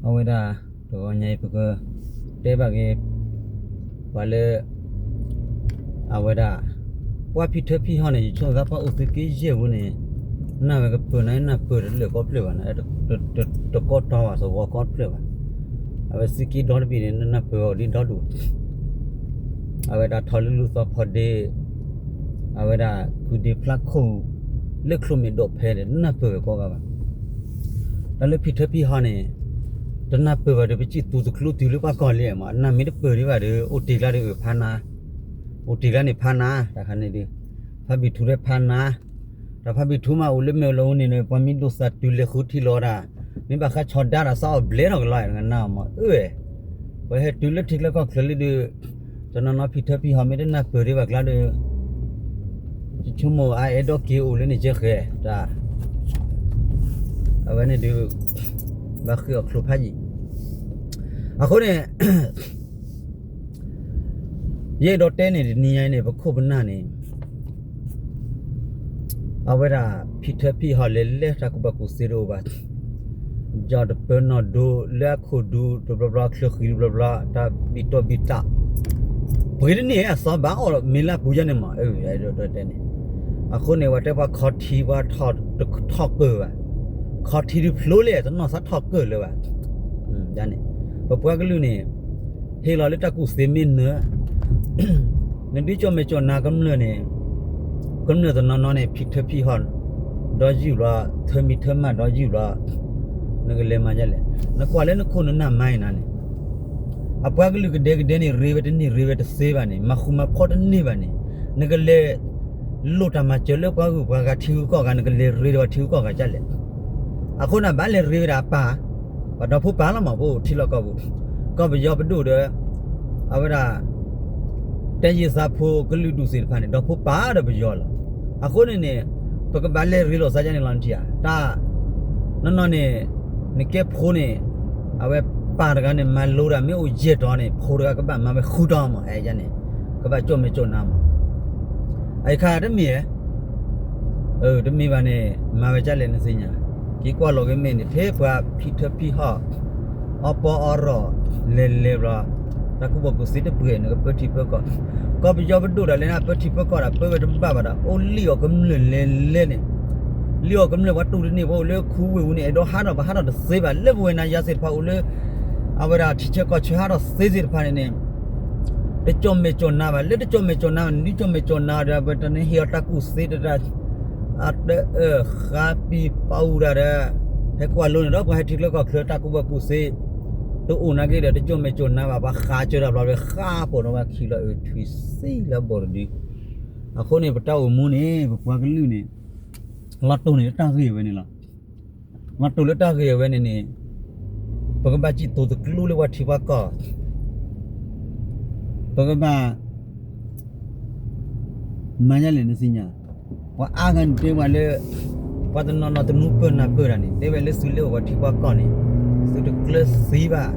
အဝဲဒၣ် တဂီၤညါအံၤ ပကတဲဘၣ်က့ၤ ပှၤလၢ အဝဲဒၣ် ပှၤဖံထၢဖံဟီၣ်န့ၣ် ယဆိကမိၣ်သးပှၤအိၣ်သုးက့ယဲၢ်ပူၤန့ၣ် နၢ်ဝဲကပၢၤန့ၣ် နၢ်ပၢၤတလၢာ်ကီၢ်ဖျၢၣ်ဘၣ်န့ၣ် တကီၢ်တီဘၣ် သဝီကီၢ်ဖျၢၣ်ဘၣ်. အဝဲသုးက့ဒီတဘ့ၣ်န့ၣ် နၢ်ပၢၤအီၤဒ်ဒီဒူၣ် အဝဲဒၣ်ထီၣ်လၢလူၢ်သီဖီဒ့ အဝဲဒၣ်ကုၢ်ဒ့ဖျါခိၣ် လၢချိၣ်မဲာ်ဒိးဖဲဒီး နၢ်ပၢၤဝဲကိးဂၤဘၣ်. တၢ်လၢဖံထၢဖံဟီၣ်န့ၣ် တနၢ်ပၢၤဘၣ်ဒီး ပစံၣ်သူတကျိတုၤလၢပှၤကီၢ်လံမး နၢ်မ့ၢ်တပၢၤဒံးဘၣ်ဒီး အိၣ်တ့ၢ်ကျါဒီးအုးဖးနါ အိၣ်တ့ၢ်ကျါန့ၣ်ဖးနါ တၢ်ခါန့ၣ်ဒီး ဖါဘံၣ်ထူထဲဖးနါ တၢ်ဖါဘံၣ်ထူမးအိၣ်လၢမ့ၢ်လီၤအူန့ၣ် ပှၤမ့ၢ်ဒိၣ်သးတုၤလဲၤဃုထံလီၤဒၣ် မ့ၢ်ဘၣ်ဃးဆီဒါတၢ်စးအီၣ်ဘျဲထီၣ်ကလီနနၢ်မး အၢ ပှၤဟဲတုၤလၢထံချၢကီၢ်ချၢလံဒီး တနီၤနီၤဖံထၢဖံဟီၣ်မ့ၢ်တနၢ်ပၢၤဒံးဘၣ်ကျါဒီး ယဆိကမိၣ်အအဲၣ်ဒိးက့ၤအိၣ်လၢန့ၣ်ကဲဃဲ တၢ် အဝဲန့ၣ်ဒီး ဘၣ်ဃ့ၢ်အီၤချိၣ်ဖးယံာ် အဃိန့ၣ် ယအဲၣ်ဒိးတဲန့ၣ်တနံၤညါအံၤန့ၣ် ပခိၣ်ပနၢ်န့ၣ် အဝဲဒၣ်ဖံထၢဖံဟီၣ်လဲၤလဲၤတၢ်ကူၣ်ဘၣ်ကူၣ်သ့တအိၣ်ဘၣ် ယီၢ်တပၢၤနီၢ်ဒိလၢအခိၣ်ဒူတဘျီဘျီ ချၢဃံတဘျီဘျီ တၢ်ဘံၣ်တီဘံၣ်တၢ် ပှ့ၤတန့ၢ်အသီဘၣ်အီၣ်မ့ၤလၢပူၤယါန့ၣ်မး အဲၣ်ဒိးတဲန့ၣ် အဃိန့ၣ် ပှၤတဲပှၤခီထံပှၤထီၣ်ကၢၢ်ဘၣ် ခီထံဒုးဖျိလဲၣ် တနီၢ်သးထီၣ်ကၢၢ်လၢၤဘၣ် န့ၣ် ပပှၤကလုာ်န့ၣ် ဟ့ၣ်လီၤလၢတၢ်ကူၣ်သ့မ့ၢ်နၢၤ နဒုးကၠီၣ်မဲာ်ကၠီၣ်နါကမျၢၢ်န့ၣ် ကမျၢၢ်တနီၤနီၤန့ၣ် ဖံထၢဖံဟီၣ် ဒီးယုၢ်ဘျီ ထၢမံၤထၢမၢ်ဒီးယုၢ်ဘျီ နကလဲၤမၤဒ်လဲၣ် နကွၢ်လၢနခိၣ်နနၢ်မါအံၤနၤန့ၣ် အပှၤကလုာ်ကဒဲကဒဲန့ၣ် ရ့ဝဲတန့ၢ်ရ့ဝဲတသ့ဘၣ်န့ၣ် မၤဃူမၤဖိးတန့ၢ်ဘၣ်န့ၣ် နကလဲၤ လိၣ်တၢ်မၤစၢၤလၢပှၤဂုၤပှၤဂၤထံဂုၤကီၢ်ဂၤ နကလဲၤရ့ဒီးပှၤထံဂုၤကီၢ်ဂၤဒ်လဲၣ် အဃိန့ၣ် ဘၣ်လဲၤရ့ဝဲဒၣ်အပၢ် ပှၤဒီဖိပၢ်လီၤမး ပအိၣ်ထံလီၢ်ကီၢ်ပူၤ ကီၢ်ပယီၤပဒိၣ်ဒီး အဝဲဒၣ် တဲယ့ၢ်သးဖိကလုာ်ဒူၣ်သ့ၣ်တဖၣ်န့ၣ် ဒီဖိပၢ်ဒီးပယီၤလီၤ. အဃိန့ၣ်န့ၣ် ပကဘၣ်လဲၤရ့လိာ်သးဒ်န့ၣ်လီၤနထံၣ်ဧါ. တၢ် နီၢ်နီၢ်န့ၣ် နကဲဖိန့ၣ် အဝဲပၢ်တဂၤန့ၣ် မၤလိတၢ်မ့ၢ်အိၣ်ယဲၢ်တီၤန့ၣ် ဖိတဂၤကဘၣ်မၤဝဲဃုတီၤမး အဲၣ်ဒ်န့ၣ် ကဘၣ်ကၠီၣ်မဲာ်ကၠီၣ်နါမး အခါတမ့ၢ်ဧါ တမ့ၢ်ဘၣ်န့ၣ် မၤဝဲဒ်လဲၣ်နသ့ၣ်ညါ, က့ၤကွၢ်လီၤက့ၤမ့ၢ်န့ၣ် ထဲပှၤဖံထၢဖံဟီၣ် အီပီအီရီၣ် လဲၤလဲၤဘျီ တၢ်ကူၣ်ဘၣ်ကူၣ်သ့တပှဲၤ နကပၢထံပၢကီၢ်, ကီၢ်ပယီၤပဒိၣ်ဒီး လဲၤနၢ်ပၢထံပၢကီၢ်ဒီး ပၢဝဲတဘၣ်ဘၣ်ဒီး အိၣ်လံၣ်အီၣ်ကမျၢၢ်လဲၤလဲၤန့ၣ်, လံၣ်အီၣ်ကမျၢၢ်ပှၤတူၢ်တန့ၢ် ပှၤအိၣ်လၢခူဝ့ၢ်ပူၤန့ၣ် အဲၣ်ဒိးဟးထီၣ် ပဟးထီၣ်တသ့ဘၣ်, လၢပဝဲနၤယၤသ့ၣ်တဖၣ်အိၣ်လၢ အဝဲဒၣ်ထံဆၢကီၢ်ဆၢဟးထီၣ်သ့သ့ၣ်တဖၣ်န့ၣ်န့ၣ် တကၠီၣ်မဲာ်ကၠီၣ်နါဘၣ်, လၢတကၠီၣ်မဲာ်ကၠီၣ်နါဘၣ်န့ၣ် ဒုးကၠီၣ်မဲာ်ကၠီၣ်နါဒီး ပတန့ၢ်ဟ့ၣ်အီၤတၢ်ကူၣ်သ့တၢ် အတအၢၣ်ဃါပံၤပာ်အူဒၣ်ဒီး ဟဲကွၢ်လိန့ၣ်ဒီး ပှၤဟဲထံချၢကီၢ်ချၢတၢ်ကူၣ်ဘၣ်ကူၣ်သ့ တအိၣ်နာ်က့ဒီး တကၠီၣ်မဲာ်ကၠီၣ်နါဘၣ်, ပှၤဃးစၢၤတၢ်ဘျီဒီး ဃးပိာ်ဒီးပှၤခံလီၤအုးထွံၣ်သံလၢအဘီၣ်တဒု. အဃိန့ၣ် ပတၢ်အိၣ်မူန့ၣ် ပပှၤကလုာ်န့ၣ် လီၤတိၢ်န့ၣ်လၢတၢ်ဂ့ၢ်ဝဲန့ၣ်လီၤ. လီၤတိၢ်လၢတၢ်ဂ့ၢ်ဝဲန့ၣ်န့ၣ် ပကဘၣ်စံၣ်တိၤသကျိလၢပှၤထံပှၤကီၢ် ပကဘၣ် မၤယါလဲၣ်နသ့ၣ်ညါ, ပှၤအါဂၤန့ၣ်တဲဝဲလၢ ပှၤတနီၤနီၤတနူပၢၢ်နၢ်ပၢၢ်တၢ်န့ၣ် တဲဝဲလၢသုလၢအိၣ်ပှၤထံပှၤကီၢ်န့ၣ် သုတကျၢၤသံဘၣ်,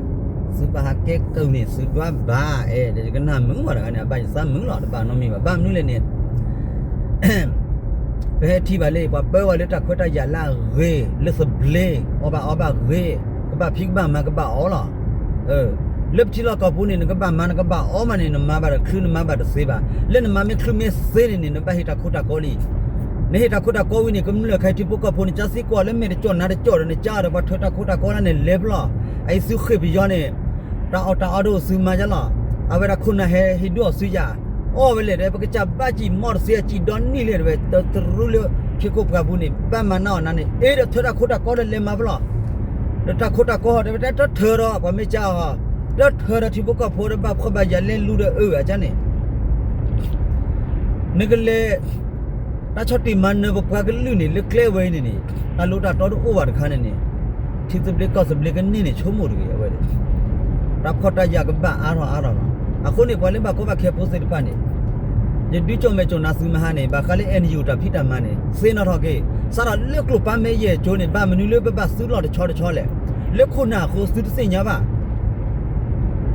သုဘၣ်ဟးကဲကုၢ်န့ၣ် သုဒွးဘၣ်, အဲၣ်ဒိးယကနၣ်မုာ်ဝဲတဂၤန့ၣ် အဘၣ်ယသးမုာ်လီၤ, တဘၣ်နီတမံၤဘၣ်. ဘၣ်မနုၤလဲၣ်န့ၣ် ပဟဲထံၣ်ဘၣ်လၢ ပှၤပၢဝဲလၢတၢ်ခွဲးတၢ်ယာ်လၢအဂ့ၤ, လၢသဘျ့, အီၣ်ဘၣ်အီဘၣ်ဂ့ၤ, ကဘၣ်ဖံးကဘၣ်မၤကဘၣ်အီလီၤ. လၢပထံလီၢ်ကီၢ်ပူၤန့ၣ် နကဘၣ်မၤနကဘၣ်အီမးန့ၣ် နမၤဘၣ်ဒီးချုးနမၤဘၣ်တသ့ဘၣ်. လၢနမၤမ့ၢ်ချုးမ့ၢ်သ့န့ၣ်န့ၣ် နဘၣ်ဟ့ၣ်တၢ်ခိတၢ်ကီလံ. နဟ့ၣ်တၢ်ခိတၢ်ကီဝံၤန့ၣ် ကမျၢၢ်ခဲအံၤထံဖိကီၢ်ဖိန့ၣ် ကသံကွၢ်လၢမဲာ်တကၠီၣ်နါတကၠီၣ်ဒီး နကဒီးပှၤထၢတၢ်ခိတၢ်ကီလၢန့ၣ် လဲၤဖျီၣ်, အအံၤသုဃ့ၢ်ပယီၤန့ၣ် တၢ်အီၣ်တၢ်အီတအိၣ်သုမၤယါလီၤ. အဝဲဒၣ်ခိၣ်နၢ်ဟဲဟ့ၣ်ဒုးအီၣ်သုယၤ, အီၣ်ဝဲလဲၣ်ဒီး ပကစၢ်ဘၣ်စံၣ်မီၢ်တသ့ အစံၣ်ဒီနံၣ်လဲၣ်ဒီး တရူလၢခ့ခိၣ်ပှၢ်ပူၤန့ၣ် ဘၣ်မၤနးအီၣ်နၤန့ၣ် အ့ဒီးထၢတၢ်ခိတၢ်ကီဒီးလဲၤမၤဖျီၣ်, ဒီးတၢ်ခိတၢ်ကီဟီဒီး တထၢဒီး ပှၤမ့ၢ်ကၢအီၤ, တထၢဒီးထံဖိကီၢ်ဖိဒီး ဘၣ်ဖှီၣ်ဘၣ်ယာ်လဲၤလူၤဒီးအၢအကန့ၣ် နကလဲၤ တၢ်ဆီၣ်တံၢ်မၤနၢၤပပှၤကလုာ်န့ၣ် လၢကျဲဝဲအံၤန့ၣ်န့ၣ် တၢ်လိၣ်တၢ်တီတအိၣ်ဘၣ်တခါန့ၣ်န့ၣ် ထံသဘျ့ကီၢ်သဘျ့ကန့ၢ်န့ၣ် ဆိကမိၣ်တဂ့ၤအဝဲန့ၣ် တၢ်ဖှီၣ်တၢ်ယာ်ကဘၣ်အါထီၣ်အါထီၣ်လီၤ. အဃိန့ၣ် ပှၤလၢဘၣ်ကီဘၣ်ခဲဖိသ့ၣ်တဖၣ်န့ၣ် ယဒုးကၠီၣ်မဲာ်ကၠီၣ်နါသုမဟါန့ၣ် ဘၣ်ဃးလၢ အဲၣ်အန်ယူၣ် တၢ်ဖံးတၢ်မၤန့ၣ် သ့ၣ်နီၣ်ထီၣ်က့ၤ စးထီၣ်လၢကျိာ်ပၢ်မဲာ်ယဲၢ်ကၠိန့ၣ် ဘၣ်မနုၤလၢပဘၣ်သုးလီၢ်တဆီတဆီလဲၣ်. လၢခိၣ်နၢ်အဃိသုတသ့ၣ်ညါဘၣ်.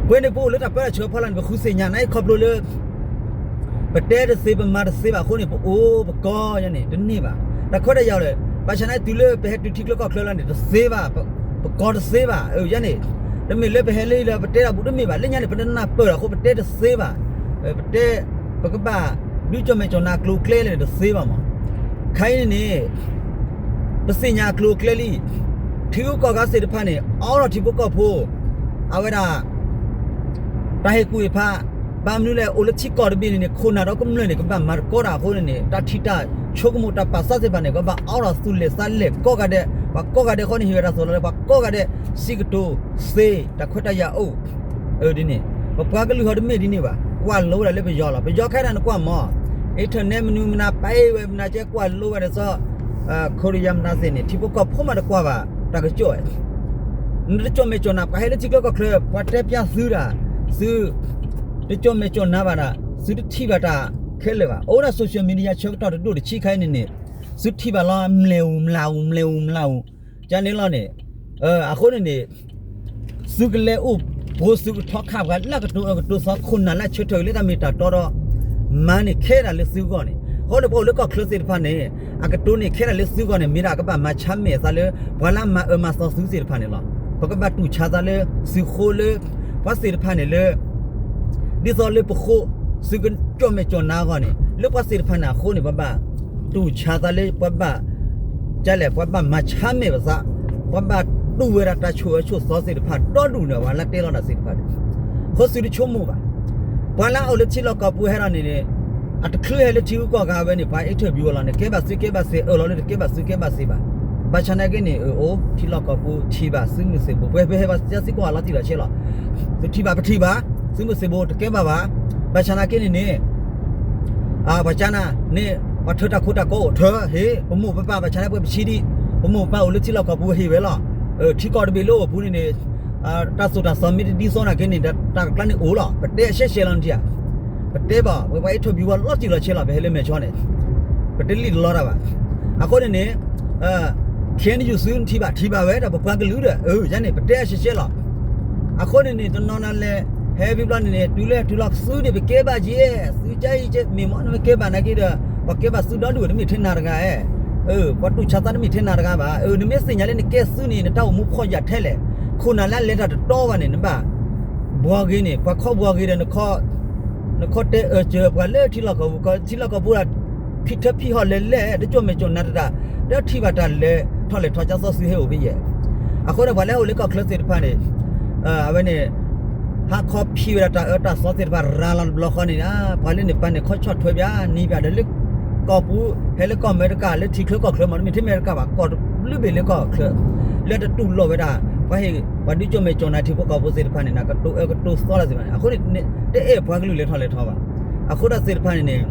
ပဝဲန့ၣ်ပအိၣ်လၢတၢ်ပၢတၢ်ဆှၢဖီလာ်န့ၣ် ပဃုသ့ၣ်ညါ နာ်အံၤခီဖျိလၢ ပတဲတသ့ပမၤတသ့ဘၣ်အဃိန့ၣ် ပအိၣ်ပကီၢ်ယါန့ၣ် တန့ၢ်ဘၣ်. တၢ်ခွဲးတၢ်ယာ်လဲၣ် ဘၣ်ဆၣ်နာ်အံၤတုၤလၢပဟဲတုၤထံချၢကီၢ်ချၢလီၤန့ၣ် တသ့ဘၣ်. ကီတသ့ဘၣ်. ယဲန့ၣ် တမ့ၢ်လၢပဟဲလၢလၢပတဲတၢ်ဘူးတမ့ၢ်ဘၣ်. လၢညါန့ၣ် ပတနၢ်ပၢၢ်အဃိ ပတဲတသ့ဘၣ်. ပတဲ ပကဘၣ် ဒုးကၠီၣ်မဲာ်ကၠီၣ်နါအကျိၤအကျဲလဲၣ်န့ၣ်တသ့ဘၣ်မး. ခဲအံၤန့ၣ်န့ၣ် ပသ့ၣ်ညါအကျိၤအကျဲလံ. ထံဂုၤကီၢ်ဂၤသ့ၣ်တဖၣ်န့ၣ် အိးထီၣ်ထံဖိကီၢ်ဖိ အဝဲဒၣ် တၢ်ဟ့ၣ်ကူၣ်ဟ့ၣ်ဖး, ဘၣ်မနုၤလဲၣ် အိၣ်လၢထံကီၢ်တဘ့ၣ်န့ၣ်န့ၣ် ခိၣ်နၢ်ဒီးကမျၢၢ်န့ၣ် ကဘၣ်မၤသကိးတၢ်အဃိန့ၣ်န့ၣ် တၢ်ထံၣ်တၢ်ဆိကမိၣ်တၢ်ပာ်သးသ့ၣ်တဖၣ်န့ၣ် ကဘၣ်အိးထီၣ်သူၣ်လဲၢ်သးလဲၢ်ကိးဂၤဒဲး, ပှၤကိးဂၤဒဲးအဃိန့ၣ် ဟ့ၣ်ဝဲတၢ်သိၣ်လီၤလၢပှၤကိးဂၤဒဲး စံးကတိၤသ့ တၢ်ခွဲးတၢ်ယာ်အိၣ် ဒ်န့ၣ် ပပှၤကလုာ်ဟီတမ့ၢ်ဒ်န့ၣ်ဘၣ်. ကွၢ်လိဝဲဒၣ်လၢပယီၤလီၤ. ပယီၤခဲဒၣ်နကွၢ်မး internet မနုၤမနၤ ပာ်ဝဲမနၤကဲ ကွၢ်လိဝဲဒၣ်စီၤ ခိရံယါမနၤသ့ၣ်န့ၣ် ထံဖိကီၢ်ဖိမးတကွၢ်ဘၣ် တၢ်ကစီၣ် နတကၠီၣ်မဲာ်ကၠီၣ်နါ ပှၤဟဲလၢထံချၢကီၢ်ချၢ ပှၤတဲပျါသုတၢ် သု တကၠီၣ်မဲာ်ကၠီၣ်နါဘၣ်ဒၣ် သုတထံၣ်ဘၣ်တၢ်ခဲလၢာ်ဘၣ်. အိၣ်ဝဲဒၣ် social media ဆၢကတီၢ်တဒိၣ်တဆံခါအံၤန့ၣ်န့ၣ် သုထံၣ်ဘၣ်လီၤ မျၢၢ်အူ မျၢၢ်အူ မျၢၢ်အူ မျၢၢ်အူ ကန့ၣ်လီၤန့ၣ် အဃိန့ၣ်န့ၣ် သုကလဲၤအိၣ် ပှိၤသုကထီခါပှၤလၢအကတိၤအၢကတိၤသီ ခိၣ်နၢ်လၢအဆၢထၢၣ်လၢတၢ်မ့ၢ်တၢ်တီဒီး မၤန့ၢ်ခဲဒၣ်လၢသုဂီၢ်န့ၣ် အဃိန့ၣ်ပှၤအိၣ်လၢကီၢ်ချၢသ့ၣ်တဖၣ်န့ၣ် အကတိၤန့ၢ်ခဲဒၣ်လၢသုဂီၢ်န့ၣ် မ့ၢ်ဒၣ်အကဘၣ်မၤဆါမဲာ်အသးလၢ ပှၤလၢအမၤအၢမၤသီသုသ့ၣ်တဖၣ်န့ၣ်လီၤ. ပကဘၣ်တူၢ်ဆါသးလၢသုဃိလၢ ပှၤသ့ၣ်တဖၣ်န့ၣ်လၢ ဒ်သိးလၢပဃိ သုကကၠီၣ်မဲာ်ကၠီၣ်နါအဂီၢ်န့ၣ် လၢပှၤသ့ၣ်တဖၣ်န့ၣ်အဃိန့ၣ် ပှၤဘၣ်တူၢ်ဆါသးလၢပှၤဘၣ် ကလဲၣ် ပှၤဘၣ်မၤဆါမဲာ်ပသး ပှၤဘၣ်တူၢ်ဝဲဒၣ်တၢ်ဆိၣ်အၢဆိၣ်သီသ့ၣ်တဖၣ်ဒီဒူၣ်န့ၣ် ပှၤလၢတဲလီၤတၢ်သ့ၣ်တဖၣ်န့ၣ် ဃိသုတဆိကမိၣ်ဘၣ်. ပှၤလၢအအိၣ်လၢထံလီၢ်ကီၢ်ပူၤဟဲဒီးန့ၣ်န့ၣ် အတချုးဟဲလၢထံဂုၤကီၢ်ဂၤဝဲန့ၣ် ပှၤ interview အီၤလီၤန့ၣ် ကဲဘၣ်သုကဲဘၣ်သ့ အၢၣ်လီၤလၢတကဲဘၣ်သုကဲဘၣ်သ့ဘၣ်. ဘၣ်ဆၣ်နာ်က့န့ၣ် အၢ အိၣ်ထံလီၢ်ကီၢ်ပူၤထံၣ်ဘၣ်သုးမုၢ်သံၣ်ဘိ ပှဲၤပှဲၤဟဲဘၣ်စၢၤသံကွၢ်အလီၤတံၢ်လီၤဆဲးလီၤ. သုထံၣ်ဘၣ်ပထံၣ်ဘၣ် သုးမုၢ်သံၣ်ဘိတကဲဘၣ်ဘၣ်. ဘၣ်ဆၣ်နာ်က့န့ၣ်န့ၣ် ပှၤကနၤန့ၣ် ပှၤထၢတၢ်ခိတၢ်ကီအိၣ်ထၢဟ့ၣ် ပမိၢ်ပပၢ်ဘၣ်ဆၣ်န့ၣ်ပှဲၤပဆံးဒံး ပမိၢ်ပပၢ်အိၣ်လၢထံလီၢ်ကီၢ်ပူၤဟ့ၣ်ဝဲလီၤ. ထံကီၢ်တဘ့ၣ်လၢအိၣ်ပူၤန့ၣ်န့ၣ် တၢ်သိၣ်တၢ်သီမ့ၢ်တဒ်သိးနာ်က့န့ၣ် တၢ်ကကျါန့ၣ်အိၣ်လီၤ. ပတဲအရှဲရှဲလီၤနထံၣ်ဧါ. ပတဲဘၣ် ပပှၤ interview ဝဲလီၤတံၢ်လီၤဆဲးလီၤ ပဟဲလၢမဲာ်ချီန့ၣ် ပတလံၣ်တလီတၢ်ဘၣ်. အဃိန့ၣ်န့ၣ် ခဲအံၤနယူၢ်သုနထံၣ်ဘၣ်ထံၣ်ဘၣ်ဝဲဒီးပပှၤကလုာ်ဒီး အၢ ယၤန့ၣ် ပတဲအရှဲရှဲလီၤ. အဃိန့ၣ်န့ၣ် တနီၤနၤလဲၤ ဟဲဝံၤဘျီန့ၣ်န့ၣ် တုၤလၢတုၤလီၤသုန့ၣ် ပကဲဘၣ်က့ၤ သုကဲအံၤကဲ မ့ၢ်မ့ၢ်နမ့ၢ်ကဲဘၣ်နာ်က့ဒီး ပှၤကဲဘၣ်သုဒီဒူၣ်တမ့ၢ်ထဲနၤတဂၤဧါ. ပှၤတူၢ်ဆါသးတမ့ၢ်ထဲနၤတဂၤဘၣ်. နမ့ၢ်သ့ၣ်ညါလၢနကဲသုန့ၣ် နတၢ်အိၣ်မူဖှီၣ်ယာ်ထဲလဲၣ်. ခိၣ်နၢ်လၢအလဲၤတၢ်တတီဘၣ်န့ၣ် နဘၣ် ဘှီဂ့ၤန့ၣ် ပှၤခီဘှီဂ့ၤဒီး နခီတဲအၢစၢၤပှၤလၢထံလီၢ်ကီၢ်ပူၤ ထံလီၢ်ကီၢ်ပူၤဒီး ဖံးထၢဖံးဟီၣ်လဲၤလဲၣ် တကၠီၣ်မဲာ်ကၠီၣ်နါတတၢ် တထံၣ်ဘၣ်တၢ်လဲၤထီၣ်လဲၤထီကၠါသီသုဟဲအိၣ်ဖဲယဲၢ်. အဃိန့ၣ် ပှၤလၢအအိၣ်လၢကီၢ်ချၢသ့ၣ်တဖၣ်န့ၣ် အဝဲန့ၣ် ဟးခီဖံးဝဲဒၣ်တၢ်အၢတၢ်သီသ့ၣ်တဖၣ်ရၤလီၤတဘျီဃီန့ၣ် ပှၤလၢန့ၣ်ပၢ်န့ၣ်ခီဆီၣ်ထွဲပၠးနံၤပၠးဒီးလၢ ကီၢ်ပူၤ ဟဲလၢကီၢ်အမဲရကၤ လၢထံချၢကီၢ်ချၢမး တမ့ၢ်ထဲအမဲရကၤဘၣ် ကီၢ်တဘျုးဘ့ၣ်လၢကီၢ်ချၢ လၢတတူၢ်လိာ်ဝဲဒၣ် ပှၤဟ့ၣ် ပှၤဒုးကၠီၣ်မဲာ်ကၠီၣ်နါထံဖိကီၢ်ဖိသ့ၣ်တဖၣ်န့ၣ် ကတိၤအၢကတိၤသီတၢ်သ့ၣ်တဖၣ်န့ၣ် အဃိန့ၣ် တအဲၣ်ပှၤကလုာ်လဲၤထီၣ်လဲၤထီဘၣ်. အဃိတၢ်သ့ၣ်တဖၣ်န့ၣ်န့ၣ်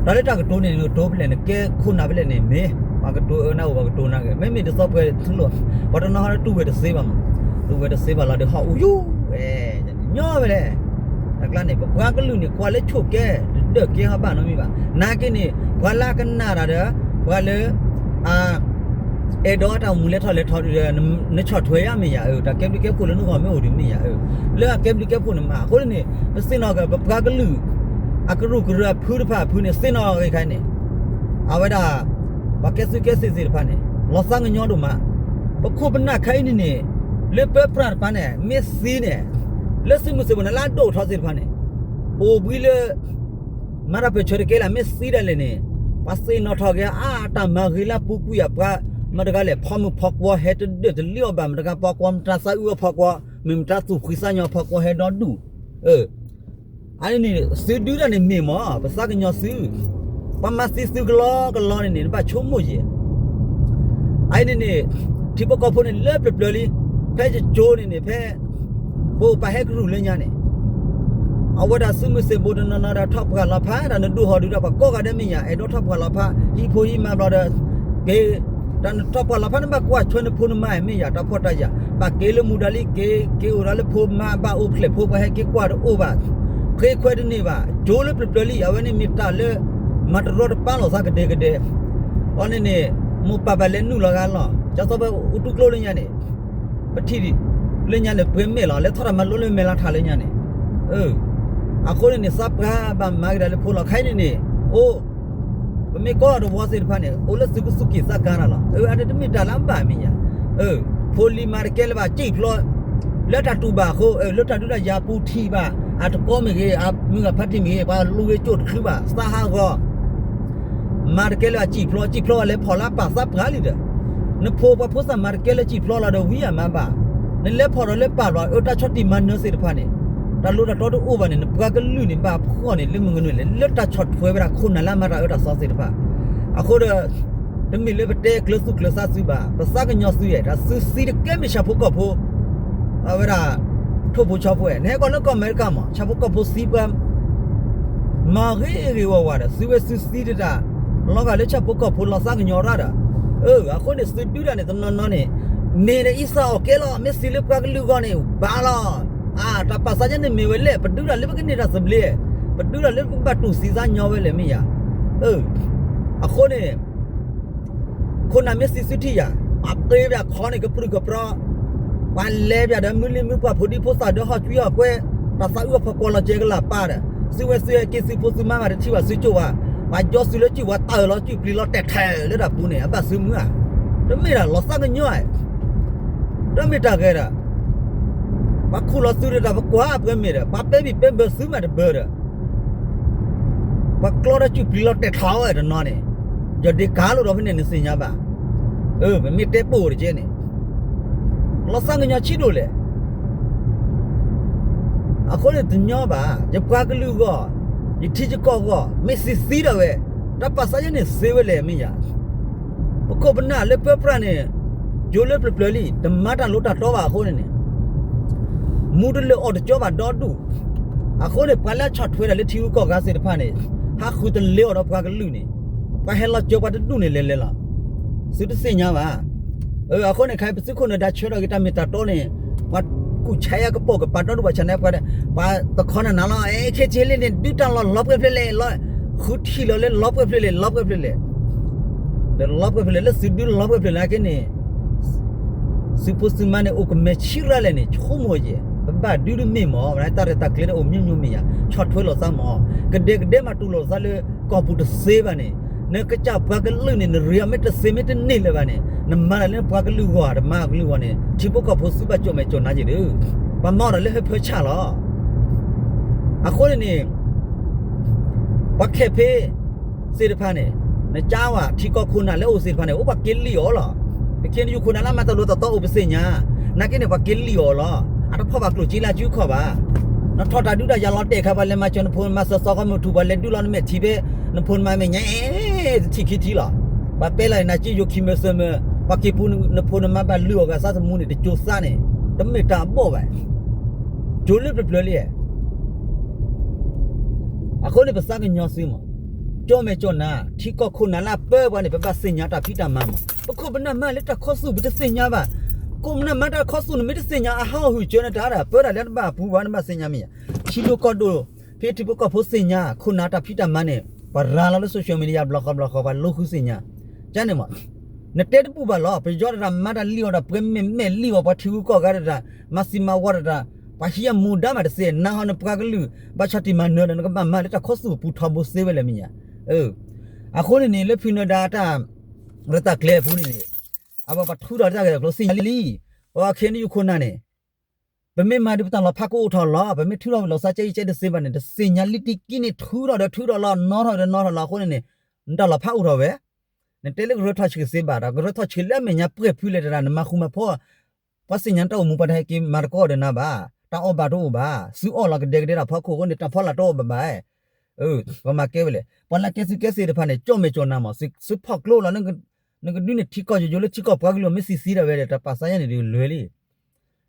တၢ်လၢတၢ်ကတိၤန့ၣ် နကတိၤဖဲလဲၣ် နကဲခိၣ်နၢ်ဖဲလဲၣ်န့ၣ်မ့ၢ် ပှၤကတိၤအၢနၢ်အိၣ် ပှၤကတိၤနၢ်ဂ့ၤ မ့မ့ၢ်တသီပှဲၤထူလီၤ ပှၤတနီၤဟီတူၢ်ဝဲတသ့ဘၣ်မး တူၢ်ဝဲတသ့ဘၣ်လီၤဒီးဟီၣ်အူယူၢ်ဝဲ ညီဝဲလဲၣ် တၢ်ကျါန့ၣ် ပပှၤကလုာ်န့ၣ် ကွၢ်လၢဆိၣ်ကဲ တဒၢးကဲဟီၣ်ဘၣ်နီတမံၤဘၣ် နာ်က့န့ၣ် ပှၤလၢအကနၣ်တၢ်ဒီး ပှၤလၢ အ အဲၣ်ဒိးတၢ်အိၣ်မူလဲၤထီၣ်လဲၤထီဒီး နဆီၣ်ထွဲယါမ့ၢ်ယၤဧၢ တၢ်ကဲဘျုးကဲဖှိၣ်လၢနဂီၢ်မ့ၢ်အိၣ်ဒံးမ့ၢ်ယၤဧၢ လၢအကဲဘျုးကဲဖှိၣ်န့ၣ်မး အဃိန့ၣ်န့ၣ် ပသ့ၣ်နီၣ်က့ၤ ပပှၤကလုာ် အကရူၢ်ကရၢအဖုတဖၣ်အဖုန့ၣ် သ့ၣ်နီၣ်က့ၤခါန့ၣ် အဝဲဒၣ် ပှၤကဲသုးကဲသ့ၣ်သ့ၣ်တဖၣ်န့ၣ် လီၤသးကညီၤဒိၣ်မး ပခိၣ်ပနၢ်ခဲအံၤန့ၣ်န့ၣ် လၢပၢပြၢ်တပၤန့ၣ် မ့ၢ်သံန့ၣ် လၢသုးမုၢ်သံၣ်ဘိန့ၣ် လၢအဒိၣ်ထီၣ်သ့ၣ်တဖၣ်န့ၣ် အိၣ်ဘှံးလၢ မၤတၢ်ပၢၢ်ဆၢတကဲလၢ မ့ၢ်သံဒၣ်လဲာ်န့ၣ် ပှၤသ့ၣ်နီၣ်ထီၣ်က့ၤအါ တၢ်မၤဂ့ၤလၢပူၤကွံာ်အပှၤ မတၤတဂၤလဲၣ် ဖီမုၢ်ဖီကွီၤဟဲတဒၢးတလံၣ်အီၣ်ဘၣ် မတၤတဂၤဖီကွီၤ မတၤသးအုးအဖီကွီၤ မ့ၢ်မတၤသူၣ်ဖှံသးညီဖီကွီၤဟဲဒီဒူၣ် အန့ၣ်န့ၣ် သုဒုဒၣ်န့ၣ်မ့ၢ်မး ပသးကညီၤသု ပှၤမၤသံသုကလီကလီန့ၣ်န့ၣ် နဘၣ်ဆိကမိၣ်ယဲၢ် အအံၤန့ၣ်န့ၣ် ထံဖိကီၢ်ဖိန့ၣ်လၢပျၢၤပျၢၤလံ ဖဲယကၠိန့ၣ်န့ၣ် ဖဲ ပအိၣ်ပာ်ဟဲကရူၢ်လၢညါန့ၣ် အဝဲဒၣ်သုးမုၢ်သံၣ်ဘိတနီၤနီၤဒီးထီၣ်ပှၢ်လီၤဖး တၢ်နဒိၣ်ဟီၣ်ဒုးဒီးပှၤကိးဂၤဒဲးမ့ၢ်ယၤ အဲၣ်ဒိးထီၣ်ပှၢ်လီၤဖး ဟံးဖိဟံးမါဘျီဒီး က့ၤ တၢ်နထီၣ်ပှၢ်လီၤဖး နဘၣ်ကွၢ်ဆွဲနဖိနမါမ့ၢ်ယၤ တၢ်ဖှီၣ်တၢ်ယာ် ဘၣ်က့ၤလၢမူဒါလံ က့ၤ က့ၤအိၣ်ဒီးလၢဖိမါ ဘၣ်အိၣ်ဖျဲၣ်ဖိ ပှၤဟဲက့ၤကွၢ်တအိၣ်ဘၣ် ဃ့ခွဲးတန့ၢ်ဘၣ် ကၠိလၢပျၢၤပျၢၤလံ အဝဲန့ၣ်မ့ၢ်တၢ်လၢ မၤတရီတပါလိာ်သးကဒဲကဒဲ အီၤန့ၣ်န့ၣ် မိၢ်ပၢ်ဘၣ်လဲၤနုာ်လီၤဂၤလီၤ ကၠီသီဖဲအိၣ်တူၢ်ကျိလၢညါန့ၣ် ပထံၣ်လၢညါန့ၣ် ပှဲၤမဲာ်လီၤ လဲၤထီၣ်တၢ်မၤလိလၢမဲာ်လါထၢ်လၢညါန့ၣ် အဃိန့ၣ်န့ၣ် သးပှၢ်ဘၣ်မၤက့ၤတၢ်လၢဖိလီၤ ခဲအံၤန့ၣ်န့ၣ် အိၣ် ပမ့ၢ်ကီၢ်တဝီသ့ၣ်တဖၣ်န့ၣ် အိၣ်လၢသုကသူၣ်က့ၣ်သးကါတၢ်လီၤ အအါတမ့ၢ်တၢ်လၢအဘၣ်မ့ၢ်ညါ အ ဖိလံၤမၤတကဲလၢၤဘၣ် စံၣ်ဖျိ လၢတၢ်တူၢ်ဘၣ်အဃိ လၢတၢ်ဒုးတၢ်ယၤပူၤထံၣ်ဘၣ် အတကီမ့ၢ်ဂ့ၤ အမုၢ်ဂၤဖါတံၢ်မ့ၢ်ဂ့ၤ ပှၤလူၤဂ့ၤကၠိၣ်တချုးဘၣ် သးဟးဂီၤ မၤတကဲလၢၤဘၣ် စံၣ်ဖျိ စံၣ်ဖျိဘၣ်လဲၤဖီၣ်လၢအပၢ်သးပှၢ်လံဒီး နဖိပှၤဖိသၣ်မၤတကဲလၢစံၣ်ဖျိလီၤဒီး ဝံအမၤဘၣ် နလဲၤဖီၣ်ဒီးလၢပၢ်လီၤ အၢတၢ်ဆီၣ်တံၢ်မၤနၢၤသ့ၣ်တဖၣ်န့ၣ် တၢ်လိၣ်တၢ်တီတအိၣ်ဘၣ်န့ၣ် နပှၤကလုာ်န့ၣ် ဘၣ်ဖှီၣ်န့ၣ် လၢမုၢ်ကနုာ်လဲၣ် လၢတၢ်ဆီၣ်ထွဲဝဲဒၣ်ခိၣ်နၢ်လၢအမၤတၢ်အၢတၢ်သီသ့ၣ်တဖၣ် အဃိဒီး တမ့ၢ်လၢပတဲကျၢၤသူၣ်ကျၢၤသးသုဘၣ် ပသးကညီၤသုအဲၣ် တၢ်သုသံတကဲမ့ၢ်ဆၣ်ဖိကီၢ်ဖိ အဝဲဒၣ် ထိၣ်ဖိဆီဖိအဲၣ် နဟဲကီၢ်လၢကီၢ်အမဲရကၤမး ဆၣ်ဖိကီၢ်ဖိသံပှၤ မၤဂ့ၤဂ့ၤဝါဝါဒီး သုဝဲသုသံတတၢ် လီၤဂာ်လၢဆၣ်ဖိကီၢ်ဖိလီၤသးကညီၤရၣ်ဒီး အဃိန့ၣ် သုဒုးတၢ်န့ၣ် တနီၤနီၤန့ၣ် မ့ၢ်ဒီးအံသၣ်အီၣ်ကဲလီၤ မ့ၢ်စံးလၢပှၤကလုာ်ဂီၢ်န့ၣ် ဘၣ်လီၤ အ တၢ်ပာ်သးယဲန့ၣ်မ့ၢ်ဝဲလဲၣ် ပဒုးတၢ်လၢပကန့ၢ်တၢ်သဘျ့ ပဒုးတၢ်လၢပကဘၣ်တူၢ်သံသးညီဝဲလဲၣ်မ့ၢ်ယၤ အဃိန့ၣ် ခိၣ်နၢ်မ့ၢ်စံးသုထံၣ်ယၤ ပှၤပှ့ၤပၠးခီန့ၣ်ကပြုၢ်ကပြီ ပှၤလဲၤပၠးဒီးမုၢ်လံၢ်မုၢ်ပှၢ်ဖိဒံဖိသၣ်ဒီးဟီၣ်ကွံဟီၣ်ကွဲ တၢ်သးအုးအဖီကွီၤလီၤကဲကလၢ်ပၢ်ဒီး သုဝဲသုဟဲက့ၤသုဖိသုမါဘၣ်တထံၣ်ဘၣ်သုကၠိၣ်ဝဲ ပှၤကၠီသုလၢကၠိၣ်ဝဲတၢ်အၢၣ်လီၤကၠိၣ်ပျံၤလီၤတဲာ်ထဲလၢတၢ်ပူၤန့ၣ် အဘၣ်သုမုၢ်ဧါ တမ့ၢ်ဒၣ်လီၤသးကညီၤဧါ တမ့ၢ်တၢ်ဂဲၤဒီး ပှၤခူၣ်လီၤသုဒီးတၢ်ပကွၢ်ပှဲၤမ့ၢ်ဒီး ပှၤပဲဘံၣ်ပဲဘၢသုမးတဘၢဒီး ပှၤကျီဒီးကၠူၣ်ပျံၤလီၤတဲာ်ထီၣ်ဝဲတနီၤန့ၣ် ယီၢ်ဒ့ကၤလိာ်ဒီးဖဲန့ၣ်နသ့ၣ်ညါဘၣ်. အၢ ပမ့ၢ်တဲပိာ်တက့ၢ်န့ၣ် လီၤသးကညီၤဆံးဒိၣ်လဲၣ်. အဃိန့ၣ်တညီဘၣ် ယပှၤကလုာ်ဂီၢ် ယထံယကီၢ်ဂီၢ် မ့ၢ်စံးသံဒၣ်ဝဲ တၢ်ပာ်သးယဲန့ၣ်သ့ဝဲလဲၣ်မ့ၢ်ယၤ ပခိၣ်ပနၢ်လၢပၢပြၢ်န့ၣ် ယိၤလၢပျၢၤပျၢၤလံ တမၤတၢ်လိၤတၢ်တီဘၣ်အဃိန့ၣ်န့ၣ် မူတလၢာ်အီၣ်တကၠီဘၣ်ဒီဒူၣ်. အဃိန့ၣ် ပှၤလၢအဆီၣ်ထွဲတၢ်လၢထံဂုၤကီၢ်ဂၤသ့ၣ်တဖၣ်န့ၣ် ဟးဃုတလၢအီၤဒီးပှၤကလုာ်န့ၣ် ပှၤဟဲလီၤစၢၤပှၤတဒူၣ်န့ၣ်လဲၤလဲၤလီၤ. သုတသ့ၣ်ညါဘၣ်. အဃိန့ၣ် ခဲအံၤပသုးခိၣ်နၢၤဒါဆၢထီၣ်က့ၤတၢ်မ့ၢ်တၢ်တီန့ၣ် ပှၤကူၣ်ဆါယါကပိာ်ကပၤဒီဒူၣ်ဘၣ်ဆၣ်န့ၣ် ပှၤတခီနၤနၤလီၤ အဲ ခဲဆ့လ့ၣ်န့ၣ် ဒုးတၢ်လီၤလီၤပှဲၤဖျဲးလဲၣ် ဃုထံၣ်လီၤလၢလီၤပှဲၤဖျဲးလဲၣ် လီၤပှဲၤဖျဲးလဲၣ် ဒီးလီၤပှဲၤဖျဲးလဲၣ် လၢသုဒုလီၤပှဲၤဖျဲးလဲၣ်နာ်က့န့ၣ် သုးဖိသုးမါန့ၣ် အိၣ်ကမဲာ်ဆံးရၣ်လဲၣ်န့ၣ် ဆိကမိၣ်ယဲၢ် ပဘၣ်ဒုးတမ့ၢ်မး တၢ်ရဲၣ်တၢ်ကျဲၤန့ၣ်အိၣ်မ့ၢ်မ့ၢ်မ့ၢ်ယၤ ဆီၣ်ထွဲလိာ်သးမး ကဒဲကဒဲမးတူၢ်လိာ်သးလၢကီၢ်ပူၤတသ့ဘၣ်န့ၣ် နကစၢ်ပှၤကလုာ်န့ၣ် နရ့မ့ၢ်တသ့မ့ၢ်တန့ၢ်လၢၤဘၣ်န့ၣ် နမၤတၢ်လၢပှၤကလုာ်ဂီၢ် တမၤကလုာ်ဂီၢ်န့ၣ် ထံဖိကီၢ်ဖိသုဘၣ်ကၠီၣ်မဲာ်ကၠီၣ်နါက့ၤဒီး ပှၤမၤအီၤဒီးလၢဟၢဖၢဆၣ်လီၤ. အဃိန့ၣ်န့ၣ် ပှၤခဲဖ့ သ့ၣ်တဖၣ်န့ၣ် နကၢဝဲထံကီၢ်ခိၣ်နၢ်လၢအိၣ်သ့ၣ်တဖၣ်န့ၣ် အိၣ်ပှၤက့ၤလံၣ်အီၤလီၤ. ပခဲန့ၣ်ယခိၣ်နၢ်လၢအမၤတၢ်လိၤတၢ်တီအိၣ်ပသ့ၣ်ညါ နာ်က့န့ၣ် ပှၤက့ၤလံၣ်အီၤလီၤ. အတဖီၣ်ဘၣ်ကျိၣ်စ့လၢအစုခီၣ်ဘၣ်. နထီၣ်တၢ်ဒုးတၢ်ယၤလီၤတဲာ်ခါ ပှၤလဲၤမၤစၢၤနဖိနမါစၢၤသီခီမုၢ်ထူၣ် ပှၤလဲၤဒုးလီၤနမဲာ်ထံဖဲ နဖိနမါမဲာ်ညါ အဲ တထံၣ်ခံထံၣ်လီၤ. ပှၤပဲလီၤန့ၣ် နက့ယိၤခံမၢၤသၢမၢၤ ပှၤက့ၤပူနဖိနမါဘၣ်လုၢ်အီၣ်ဂၤသးသမူန့ၣ် တကၠိသးန့ၣ် တမ့ၢ်တၢ်အဘီၣ်ဘၣ်. ကၠိလၢပျၢၤပျၢၤလံ အဃိန့ၣ် ပသးကညီၤသုမး, ကၠီၣ်မဲာ်ကၠီၣ်နါ ထံကီၢ်ခိၣ်နၢ်လၢအပၢပှၤန့ၣ် ပဘၣ်သ့ၣ်ညါတၢ်ဖံးတၢ်မၤမး, ပခိၣ်ပနၢ်မၤလၢတၢ်ခီသူၣ် ပတသ့ၣ်ညါဘၣ်. ခိၣ်ပနၢ်မၤတၢ်ခီသူၣ်န့ၣ် မ့ၢ်တသ့ၣ်ညါ အဟးဂီၤဟုၣ်စၢၤန့ၣ်တၢ်ဒၣ် ပၢတၢ်လၢတဘၣ်အပူၤဘၣ် နဘၣ်သ့ၣ်ညါမ့ၢ်ယါ. ထံဒိၣ်ကီၢ်ဒိၣ် ဖဲထံဖိကီၢ်ဖိသ့ၣ်ညါ ခိၣ်နၢ်တၢ်ဖံးတၢ်မၤန့ၣ် ပှၤရၤလီၤလၢ social media ဘျီဃီဘျီဃီ ပှၤလိဃုသ့ၣ်ညါ, ကန့ၣ်မး နတဲတပူၤဘၣ်လီၤ. ပယီၤတဂၤမၤတၢ်လံၣ်အီၤဒီး ပှဲၤမဲာ်မဲာ်လံၣ်အီၤ ပှၤထံဂုၤကီၢ်ဂၤတဂၤ မၤသံမၤဝီတဂၤ ပှၤဟံးအမူဒါမးတသ့ နဟီနပှၤကလုာ် ဘၣ်ဆီၣ်တံၢ်မၤနၢၤဒီး နကဘၣ်မၤလၢတၢ်ခီသူၣ်အပူၤထီဘိသ့ဝဲလဲၣ်မ့ၢ်ညါ. အဃိန့ၣ်န့ၣ် လၢဖုနၢၤဒါတၢ်ရဲၣ်တၢ်ကျဲၤအပူၤန့ၣ်န့ၣ် အဝဲပှၤထုးထီၣ်တၢ်ဂဲၤတၢ်ကျိၤသ့ၣ်ညါလံ. ပှၤခဲန့ၣ်ယခိၣ်နၢ်န့ၣ် ပမ့ၢ်မၤဒုးပတၢ်လီၤဖးကအိၣ်ထီၣ်လီၤ. ပမ့ၢ်ထုးထီၣ်ဝဲလီၤသးကဲအံၤကဲတသ့ဘၣ်န့ၣ် တသ့ၣ်ညါလံတက့ၢ်န့ၣ် ထုးထီၣ်ဒီးထုးထီၣ်လီၤ နီၣ်ထီၣ်ဒီးနီၣ်ထီၣ်လီၤ. အဃိန့ၣ်န့ၣ် နတၢ်လီၤဖးအိၣ်ထီၣ်ဝဲ နတဲလၢကရၢထီၣ်ဆှံသ့ဘၣ်ဒီး ကရၢထီၣ်ဆှံလၢအမဲာ်ညါပှဲၤဖုလဲၣ်တဂၤ နမၤဃူမၤဖိး ပှၤသ့ၣ်ညါနတၢ်အိၣ်မူ ပှၤတဟဲက့ၤမၤသကိးဒီးနၤဘၣ်. တၢ်အီၣ်ဘၣ်တအိၣ်ဘၣ်. သုအီၣ်လီၤကဒဲကဒဲတၢ်ဖီခိၣ်အဃိန့ၣ် တၢ်ဖီလာ်တအိၣ်ဘၣ်ဘၣ်. ပှၤမၤကဲဝဲလဲၣ်. ပှၤလၢကဲသုကဲသ့ၣ်တဖၣ်န့ၣ် ကၠီၣ်မဲာ်ကၠီၣ်နါမး သုဖီၣ်ကျိလီၤ. နကဒုးန့ၢ်ထံကီၢ်ယိယိလၢထံကီၢ်ပှၤကလုာ်မ့ၢ်သံသံဒၣ်ဝဲဒီး တၢ်ပာ်သးယါန့ၣ်ဒုးလွဲလံ.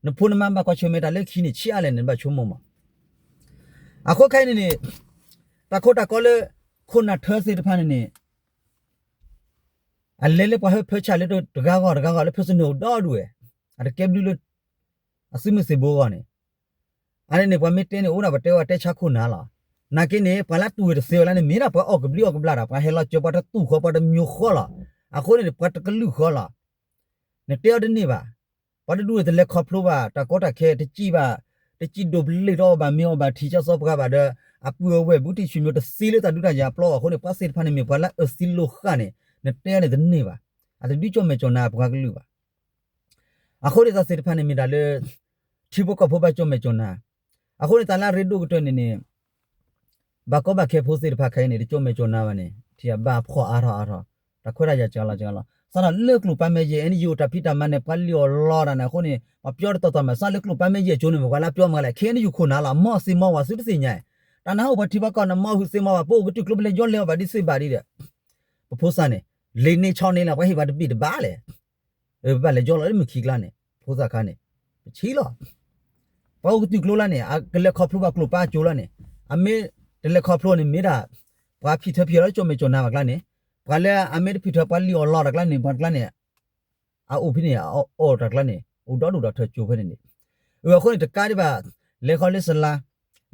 နဖိနမါဘၣ်ကွၢ်ဆၢၣ်မဲာ်တၢ်လၢခံန့ၣ် ဆံးအါလဲၣ်န့ၣ် နဘၣ်ဆိကမိၣ်မး. အဃိခဲအံၤန့ၣ်န့ၣ် တၢ်ခိတၢ်ကီလၢ ခိၣ်နၢ်ထၢသ့ၣ်တဖၣ်န့ၣ်န့ၣ် အလဲၤလၢပှၤဟၢဖၢဆၣ်လၢတဂၤဂီၢ်တဂၤဂီၢ်လၢ personal အိၣ်ဒီဒူၣ်ဝဲ, အတကဲဘျုးလၢ အသုးမုၢ်သံၣ်ဘိအဂီၢ်န့ၣ်, အန့ၣ်န့ၣ် ပှၤမ့ၢ်တဲန့ၣ် အိၣ်ဒၣ်ပတဲဝဲတဲဆါခိၣ်နၢ်လီၤ. နာ်က့န့ၣ် ပှၤလၢတူၢ်ဝဲတသ့ဝဲလၢန့ၣ် မ့ၢ်ဒၣ်ပှၤအီၣ်ကဘျံးအီၣ်ကဘျၣ်ဒီး ပှၤဟဲလီၤစၢၤပှၤတတူၢ်ဃီ ပှၤတမျိၤဃီလီၤ. အဃိန့ၣ် ပှၤတကလုာ်ဃီလီၤ. နတဲအီၤတန့ၢ်ဘၣ်. ပှၤတဒူၣ်န့ၣ် တလဲၤခီဖျိဘၣ် တၢ်ကီတၢ်ခဲ တစံးဘၣ်, တစံးဒိးဘျ့ၣ်တအီၣ်ဘၣ် မ့ၢ်အီၣ်ဘၣ်ထံကၠီသီပှၢ်ဘၣ်ဒီး အပုၢ်အဝဲၢ်ဘူးတံၢ်ဆူၣ်မျိၤတသ့လၢတၢ်ဒုးတၢ်ယၤပျီအဃိန့ၣ် ပှၤသ့ၣ်တဖၣ်န့ၣ်မ့ၢ်ပှၤလၢအၢသံလိာ်ဃာ်န့ၣ် နတဲအီၤန့ၣ်တန့ၢ်ဘၣ်. အတဒုးကၠီၣ်မဲာ်ကၠီၣ်နါပှၤကလုာ်ဘၣ်. အဃိန့ၣ်တၢ်သ့ၣ်တဖၣ်န့ၣ်မ့ၢ်တၢ်လၢ ထံဖိကီၢ်ဖိဘၣ်ကၠိၣ်မဲာ်ကၠိၣ်နါ, အဃိန့ၣ်တၢ်လၢအရ့ဒိၣ်ကတၢၢ်န့ၣ်န့ၣ် ဘၣ်ကီဘၣ်ခဲဖိသ့ၣ်တဖၣ်ခဲအံၤန့ၣ် တကၠိၣ်မဲာ်ကၠိၣ်နါဘၣ်န့ၣ် ထံၣ်ဘၣ်ဖှီၣ်အါထီၣ်အါထီၣ်, တၢ်ခွဲးတၢ်ယာ်စှၤလီၤစှၤလီၤ, စးထီၣ်လၢကျိာ်ပၢ်မဲာ်ယဲၢ် အဲၣ်အၣ်ယူၣ် တၢ်ဖံးတၢ်မၤန့ၣ် ပှၤလံၣ်အီၣ်လီတၢ်န့ၣ် အဃိန့ၣ် ပှၤပျီတတီၤတီၤမး စးလၢကျိာ်ပၢ်မဲာ်ယဲၢ်ကၠိန့ၣ် ပှၤလၢပျီမးလဲၣ် ခဲအံၤန့ၣ် ယူၢ်ခိၣ်နၤလီၤ မီၢ်သ့မီၢ်ဝၤသုတသ့ၣ်ညါ, တၢ်နၢ်ဟူပှၤထံပှၤကီၢ်န့ၣ် မီၢ်ဟုးသ့မီၢ်ဝၤ ပအိၣ်ကတုၢ်ကျိဖဲလဲၣ်ယီလဲၤအီၤဘၣ်ဒ်သ့ဘၣ်ဒ်ဒီး ပဖိသၣ်န့ၣ် လ့န့ၢ်ဆီန့ၣ်လီၤ ပှၤဟ့ၣ်ပှၤတဘ့ၣ်တဘၣ်လဲၣ် ပဘၣ်လဲၤယီလီၤလၢမုၢ်ခံကျါန့ၣ် ဖိသၣ်ခါန့ၣ် ပဆံးလီၤ ပှၤအိၣ်ကတုၢ်ကျိလၢန့ၣ် အကလဲၤခီဖျိဘၣ်ကျိာ်ပၢ်ကၠိလၢန့ၣ် အမ့ၢ်တလဲၤခီဖျိန့ၣ် မ့ၢ်ဒၣ် ပှၤဖံးထၢဖံးအီၤလၢကၠိမဲာ်ကၠိနါဘၣ်ကျါန့ၣ် ပှၤလၢအမ့ၢ်တဖံးထၢပှၤလံၣ်အီၣ်လီတၢ်ကျါန့ၣ် ပှၤတကျါန့ၣ် အအိၣ်ဖဲန့ၣ် အအီၣ်တၢ်ကျါန့ၣ် အိၣ်ဒီဒူၣ်ဒီထၢကၠိဖဲန့ၣ်န့ၣ် အဃိန့ၣ်တကးဒံးဘၣ် လဲၤဃီလၢစလါ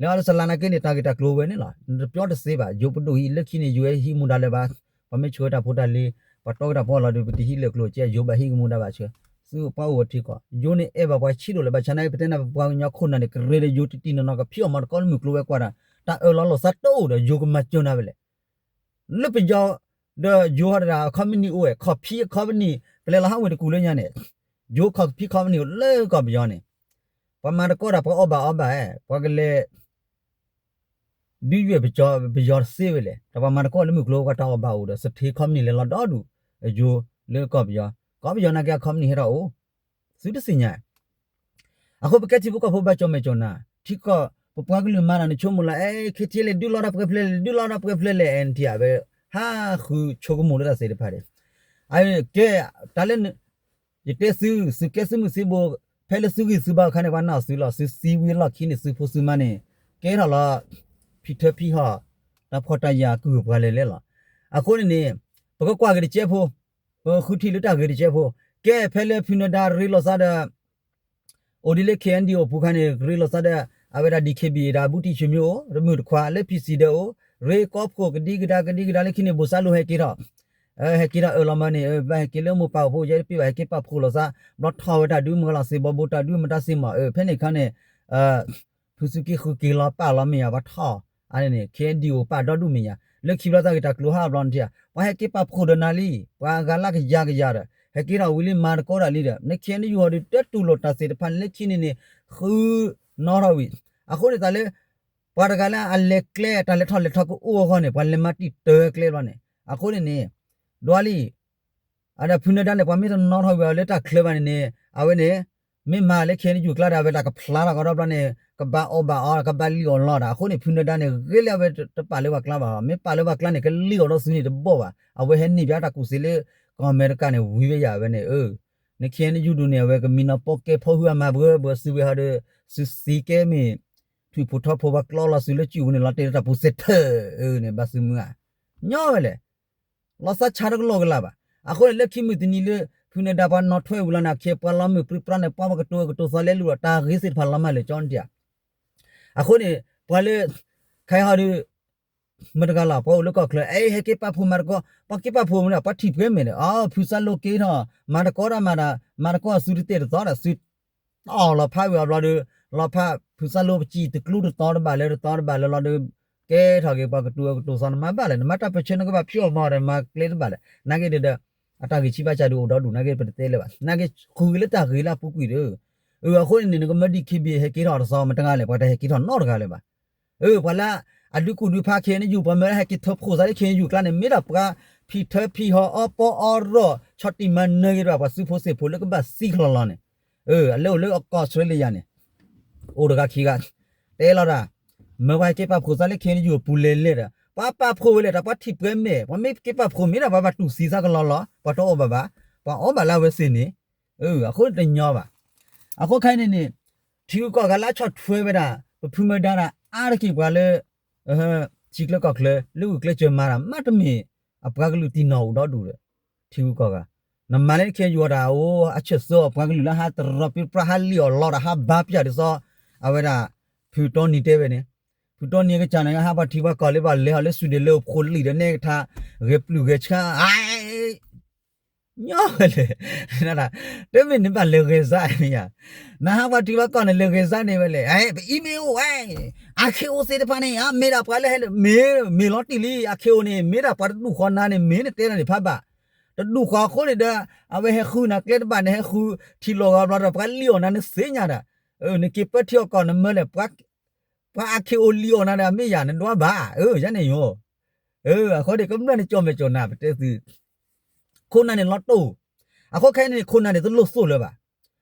လဲၤဃီလၢစလါနာ်က့န့ၣ် တၢ်ဂ့ၢ်တၢ်ကျိၤဝဲန့ၣ်လီၤ နတပျီတသ့ဘၣ် ယိၤပဒိၣ်ဟံးလၢခံန့ၣ် ယိၤဟဲဟံးမူဒါလၢၤဘၣ် ပှၤမ့ၢ်ဆှၢတၢ်ဖိတၢ်လံၤ ပှၤတီကတၢၢ်ဖိအလီၤဒီး ပတဟံးလၢာ်ကျိၤကဲ ယိၤဘၣ်ဟံးကမူဒါဘၣ်ဆၢ သုပှၤအိၣ်ဝဲထံကီၢ် ယိၤန့ၣ်အဲၣ်ဘၣ်ပှၤဆံးဒိၣ်လၢၤဘၣ်ဆၣ်နာ်က့ ပတဲနၤပပှၤကညီခိၣ်နၢ်န့ၣ် ကရ့ဒီးယိၤတံၢ်တံၢ်နီၢ်နီၢ် ကဖံးအီၣ်မၤသကိးလၢမုၢ်ကျိၤဝဲၤကွာ်ဒီး တၢ်အၢၣ်လီၤလိာ်သးတအိၣ်ဒီး ယိၤကမၤစၢၤနၤဝဲလဲၣ် လၢပယီၤ ဒီးယိၤဟီဒၣ် company အိၣ်ဝဲ ခီၣ်ဖံး company ပလဲၤလီၤဟးဝ့ၢ်တကူၣ်လၢညါန့ၣ် ယိၤခီၣ်ဖံး company အိၣ်လၢကီၢ်ပယီၤန့ၣ် ပှၤမၤသကိးတၢ် ပှၤအီၣ်ဘၣ်အီဘၣ် ပှၤကလဲၤ ဒုးယွဲၢ်ပယီၤတသ့ဝဲလဲၣ် ဒီးပှၤမၤသကိးလၢမုၢ်ကျိၤဝဲၤကွာ်တၢ်အီၣ်ဘၣ်အိၣ်ဒီး စထ့ company လဲၤလီၤဒီဒူၣ် ယိၤလၢကီၢ်ပယီၤ ကီၢ်ပယီၤနာ်က့ company ဟဲထီၣ်အိၣ် သုတသ့ၣ်ညါ အဃိပကဲထံဖိကီၢ်ဖိဘၣ်ကၠိမဲာ်ကၠိနါ ထံကီၢ် ပပှၤကလုာ်မၤတၢ်န့ၣ် ဆိကမိၣ်လီၤ အဲ ခ့ထံလဲၣ် ဒုးလီၤတၢ်ပှဲၤဖျၢၣ်လဲၣ် ဒုးလီၤတၢ်ပှဲၤဖျၢၣ်လဲၣ် အဲ နထံၣ်ဧါ ဝဲ ဟးဃုဆိကမိၣ်လၢတၢ်သ့ၣ်တဖၣ်န့ၣ် အကဲ တၢ်လၢ ယတဲသု သုကဲသုးမုၢ်သံဘိ ဖဲလၢသုဂံၢ်သုဘါအခါန့ၣ် ပှၤနာ်အီၤသုလီၤ သုသံဝံၤအလီၢ်ခံန့ၣ် သုဖိသုမါန့ၣ် ကဲထီၣ်လီၤ ဖံးထၢဖံးဟီၣ် တၢ်ဖှီၣ်တၢ်ယာ်ကုၢ်ပှၤလဲၤလဲၤလီၤ အဃိန့ၣ်န့ၣ် ပကကွၢ်ဂ့ၤတကဲဖိ ပဃုထံၣ်လၢတၢ်ဂ့ၤတကဲဖိ ကဲဖဲလၢဖုနဒါရ့လိာ်သးဒီး အိၣ်ဒ်လၢ KNDO ပူၤခါန့ၣ် ရ့လိာ်သးဒီး အဝဲဒၣ် DKBA ဒီး ဘူးတံၢ်ဆံမ့ၢ်အိၣ် တမုၢ်တခွါ လၢ PC ဒီးအိၣ် ရ့ကီၢ်ဖှိၣ်ကဒံကဒါကဒံကဒါလၢခံန့ၣ် ဘိၣ်စၢ်လိဟဲက့ၤထီၣ် ဟဲက့ၤထီၣ်အၢၣ်လီၤမၢ်န့ၣ် ဘၣ်ဟဲက့ၤလၢမိၢ်ပၢ်အိၣ်ဖိ ယဲတပ့ၢ်ဘၣ် ဟဲက့ၤပာ်ဖှိၣ်လိာ်သး ဘျီထီၣ်ဝဲတၢ်ဒုးမုၢ်လီၤ သ့ၣ်ဘီဘိတၢ်ဒုးမတၤသ့ၣ်မး ဖဲန့ၣ်အခါန့ၣ် ဖုသုးက့ဃုက့ၤလီၤပာ်လီၤမ့ၢ်ယါ ပှၤထီၣ် အန့ၣ်န့ၣ် KNDO ပာ်ဒီဒူၣ်မ့ၢ်ယါ လၢခံဘျီတၢ်ဂ့ၢ်တၢ်ကျိၤဟးဘျီန့ၣ်ထံၣ်ဧါ ပှၤဟဲက့ၤပာ်ဖှိၣ်ဒီးနၤလံ ပှၤဂၤလၢကယၤကယၤဒီး ဟဲက့ၤထီၣ်ဝံၤလံမၤသကိးတၢ်လံဒီး န KNU ဟီဒီး တတူၢ်လိာ်တၢ်သ့ၣ်တဖၣ်န့ၣ် လၢခံန့ၣ်န့ၣ် ဃုနီၣ်ထီၣ်ဝံၤ အဃိန့ၣ်တၢ်လၢ ပှၤတဂၤလၢအလဲၤကျဲ တၢ်လဲၤထီၣ်လဲၤထီကအိၣ်အဂီၢ်န့ၣ် ပှၤလဲၤမၤတံာ်တၢကျဲဘျီန့ၣ် အဃိန့ၣ်န့ၣ် ဒွးလံ အဒီးဖုနဒါန့ၣ် ပှၤမ့ၢ်တနီၣ်ထီၣ်ဝံၤအီၤလၢတၢ်ချၢဘၣ်န့ၣ်န့ၣ် အဝဲန့ၣ် မ့ၢ်မၤလၢ KNU ကျါဒီး အဝဲတၢ်ကဖျါထီၣ်ကဒီးဘျီန့ၣ် ကဘၣ်အီၣ်ဘၣ်အီ ကဘၣ်လံၣ်အီၣ်လီဒီး အဃိန့ၣ် ဖုနဒါန့ၣ် ဂ့ၤလၢအဝဲတပာ်လၢပှၤကျါဘၣ် မ့ၢ်ပာ်လၢပှၤကျါန့ၣ် ကလံၣ်အီၣ်ဒီးသုန့ၣ်တဘီၣ်ဘၣ် အဝဲဟဲန့ၢ်ဘၣ်တၢ်ကူၣ်သ့လၢ ကီၢ်အမဲရကၤန့ၣ် ဝံၤဝဲယၤဝဲန့ၣ် န KNU ဒုးန့ၣ် အဝဲကမံနီၤပိာ်ကဲဖိဟုအမၤဘှၢဘှၢသုဝဲဟီဒီး သုသံကဲမ့ၢ် ထွံၣ်ဖိထီဖိပှၤကျီလီၤသုလၢစုၣ်ပူၤန့ၣ် လီၤတဲာ်လၢတၢ်ပူၤစဲးထၢၣ်န့ၣ် ဘၣ်သုမုာ်ဧါ ညီဝဲလဲၣ် လီၤသးဆါတကလီၢ်ကလာ်ဘၣ်. အဃိန့ၣ် လၢခံမုၢ်တနံၤလၢ ဖုနဒါပှၤနီၣ်ထွဲဝံၤလီၤန့ၣ် ခဲပှၤလီၤမုၢ်ပြံပြါန့ၣ် ပှၤပကတိၤကတိၤသီလဲလိာ်ဒီး တၢ်ဂ့ၤသ့ၣ်တဖၣ်လီၤမၢ်လၢာ်ကၠီနတံၢ်ဧါ. အဃိန့ၣ် ပှၤလၢ ခဲအံၤဟီဒီး မတဂၤလီၤ ပှၤအိၣ်လၢကီၢ်ချၢ အဲ ဟဲက့ၤပာ်ဖှိၣ်မၤသကိး ပှၤက့ၤပာ်ဖှိၣ်မ့ၢ်ဒီး ပှၤထံၣ်ပှဲၤမဲာ်ဒီး အ ဖုစၢ်လိက့ၤထီၣ် မၤသကိးတၢ်မၤတၢ် မၤသကိးသုတတဲာ်တသီဒီးသု အီၣ်လီၤဖးဝံၤအဘျီဒီး လီၤဖးဖုစၢ်လိပစံၣ်တကျူတသီတဘၣ်လၢတသီတဘၣ်လၢလီၤဒီး ကဲထီၣ်က့ၤပှၤကတိၤကတိၤသီ နမၤဘၣ်လဲၣ် နမၤတၢ်ပၢၢ်ဆၢနကဘၣ်ဖံးအီၣ်မၤအီၣ်ဒီး နမၤကျဲတဘၣ်လဲၣ် နာ်က့ဒီး အတၢ်ဂ့ၢ်ဆံးဘၣ်စၢ်ဒုးအိၣ်ဒီဒူၣ် နာ်က့ပတတဲလၢၤဘၣ် နာ်က့ဃုာ်က့ၤလၢတၢ်ဂ့ၤလၢအပူၤကွံာ်ဒီး အဃိန့ၣ်န့ၣ် နကမၢ ဒီး ခံဘံၣ် ဟဲက့ၤထီၣ်တသီ မတဂၤလဲၣ် ပှၤတဟဲက့ၤထီၣ်နီတဂၤလၢၤဘၣ် အ ပှၤလၢ အဒုးကူၣ်ဒုးဖး ခဲအံၤန့ၣ် ယူၢ်ပှၤမၢလၢဟဲက့ၤထၢဖှိၣ်သးလၢ ခဲအံၤယူၢ်ကျါန့ၣ် မ့ၢ်ဒၣ်ပှၤဖံးထၢဖံးဟီအီပီအီရီၣ် ဆီၣ်တံၢ်မၤနၢၤက့ၤတဘၣ် ပှၤသုးဖိသ့ၣ်ဖိလၢကဘၣ်သံကလီလီၤန့ၣ် အလၢအိၣ်လၢကီၢ်အီစထြ့လယါန့ၣ် အိၣ်တဂၤခံဂၤ တဲလီၤတၢ် မၢပှၤဟဲက့ၤပာ်ဖှိၣ်သးလၢ ခဲအံၤယူၢ်အပူၤလဲၤလဲၣ်ဒီး ပှၤပာ်ဖှိၣ်ဝဲလဲၣ် တၢ်ပှၤထံၣ်ပှဲၤမဲာ် ပှၤမ့ၢ်က့ၤပာ်ဖှိၣ်မ့ၢ်ဒၣ်ပှၤဘၣ်တူၢ်သံသးကလီလီၤ ပှၤတအီၣ်ဘၣ်ဘၣ် ပှၤအီၣ်ဘၣ်လၢအဝဲသ့ၣ်န့ၣ် အဃိတညီဘၣ် အဃိခဲအံၤန့ၣ်န့ၣ် ထံဂုၤကီၢ်ဂၤလၢအဆီၣ်ထွဲဝဲဒၣ် ပဖုမၢဒါတၢ်အါတက့ၢ်ပှၤလၢ ထံချၢကီၢ်ချၢ လၢဂုာ်ကျဲးစၢးမၤတၢ် မ့တမ့ၢ် အပှၤကလုာ်တံၢ်နီၢ်အိၣ်ဒီဒူၣ်ဒီး ထံဂုၤကီၢ်ဂၤ နမၤလၢခဲအံၤယူၢ်အီၤတၢ်အိၣ် အဆၢၣ်သၢအီၤပှၤကလုာ်လၢဟးတရီပြံပြါ ဟးလံၣ်အီၣ်လီတၢ် ဟးဘါပၠၣ်ဒ်သိး အဝဲဒၣ် ဖုတီနံၤတဲဝဲန့ၣ် ဖုတီနံၤအကစၢ်န့ၣ် ဟးပှၤထံပှၤကီၢ်လၢဘၣ်လဲၤဟီၣ်လၢ Sweden လၢအိၣ်ဖှိၣ်လံာ်ဒီးနဲၣ်ကထါ ဂဲၤပျုၢ်ဂဲၤဆှါ အ ညီဝဲလဲၣ် တမ့ၢ်နဘၣ်လဲၤဂဲၤစါမ့ၢ်ဧါ နဟးပှၤထံပှၤကီၢ်န့ၣ် လဲၤဂဲၤစါန့ၣ်ဝဲလဲၣ် ပအံၤမ့ၢ်အိၣ်ဝဲ အခ့အိၣ်သ့ၣ်တဖၣ်န့ၣ် မ့ၢ်ဒၣ်ပှၤလၢဟဲလၢ မ့ၢ် မ့ၢ်လီၤတံၢ်လံ အခ့အိၣ်န့ၣ် မ့ၢ်ဒၣ်ပှၤတဒူၣ်ဃီနၤန့ၣ် မ့ၢ်နတဲလီၤန့ၣ်ဖးဘၣ် တဒူၣ်ဃီအဃိန့ၣ်ဒီး အဝဲဟဲဃုနၤကျဲတဘၣ်န့ၣ် ဟဲဃုထံလီၤဂီၤဘျီဒီး ပှၤလံၣ်အီၣ်နၤနသ့ၣ်ညါဒီး, နက့ၤပၢထံအီၣ်ကီၢ်နမၢလဲၣ်, ပှၤအါခ့အိၣ်လံၣ်အီၣ်နၤဒီး အမ့ၢ်ယၤနဒွးဘၣ်, ယၤန့ၣ်ယိၤ, အဃိန့ၣ် ကမျၢၢ်န့ၣ် ကၠီၣ်မဲာ်ကၠီၣ်နါ ပတဲသု ခိၣ်နၢ်န့ၣ်လီၤတိၢ်, အဃိခဲအံၤန့ၣ် ခိၣ်နၢ်န့ၣ် တလိၣ်သိၣ်လၢၤဘၣ်.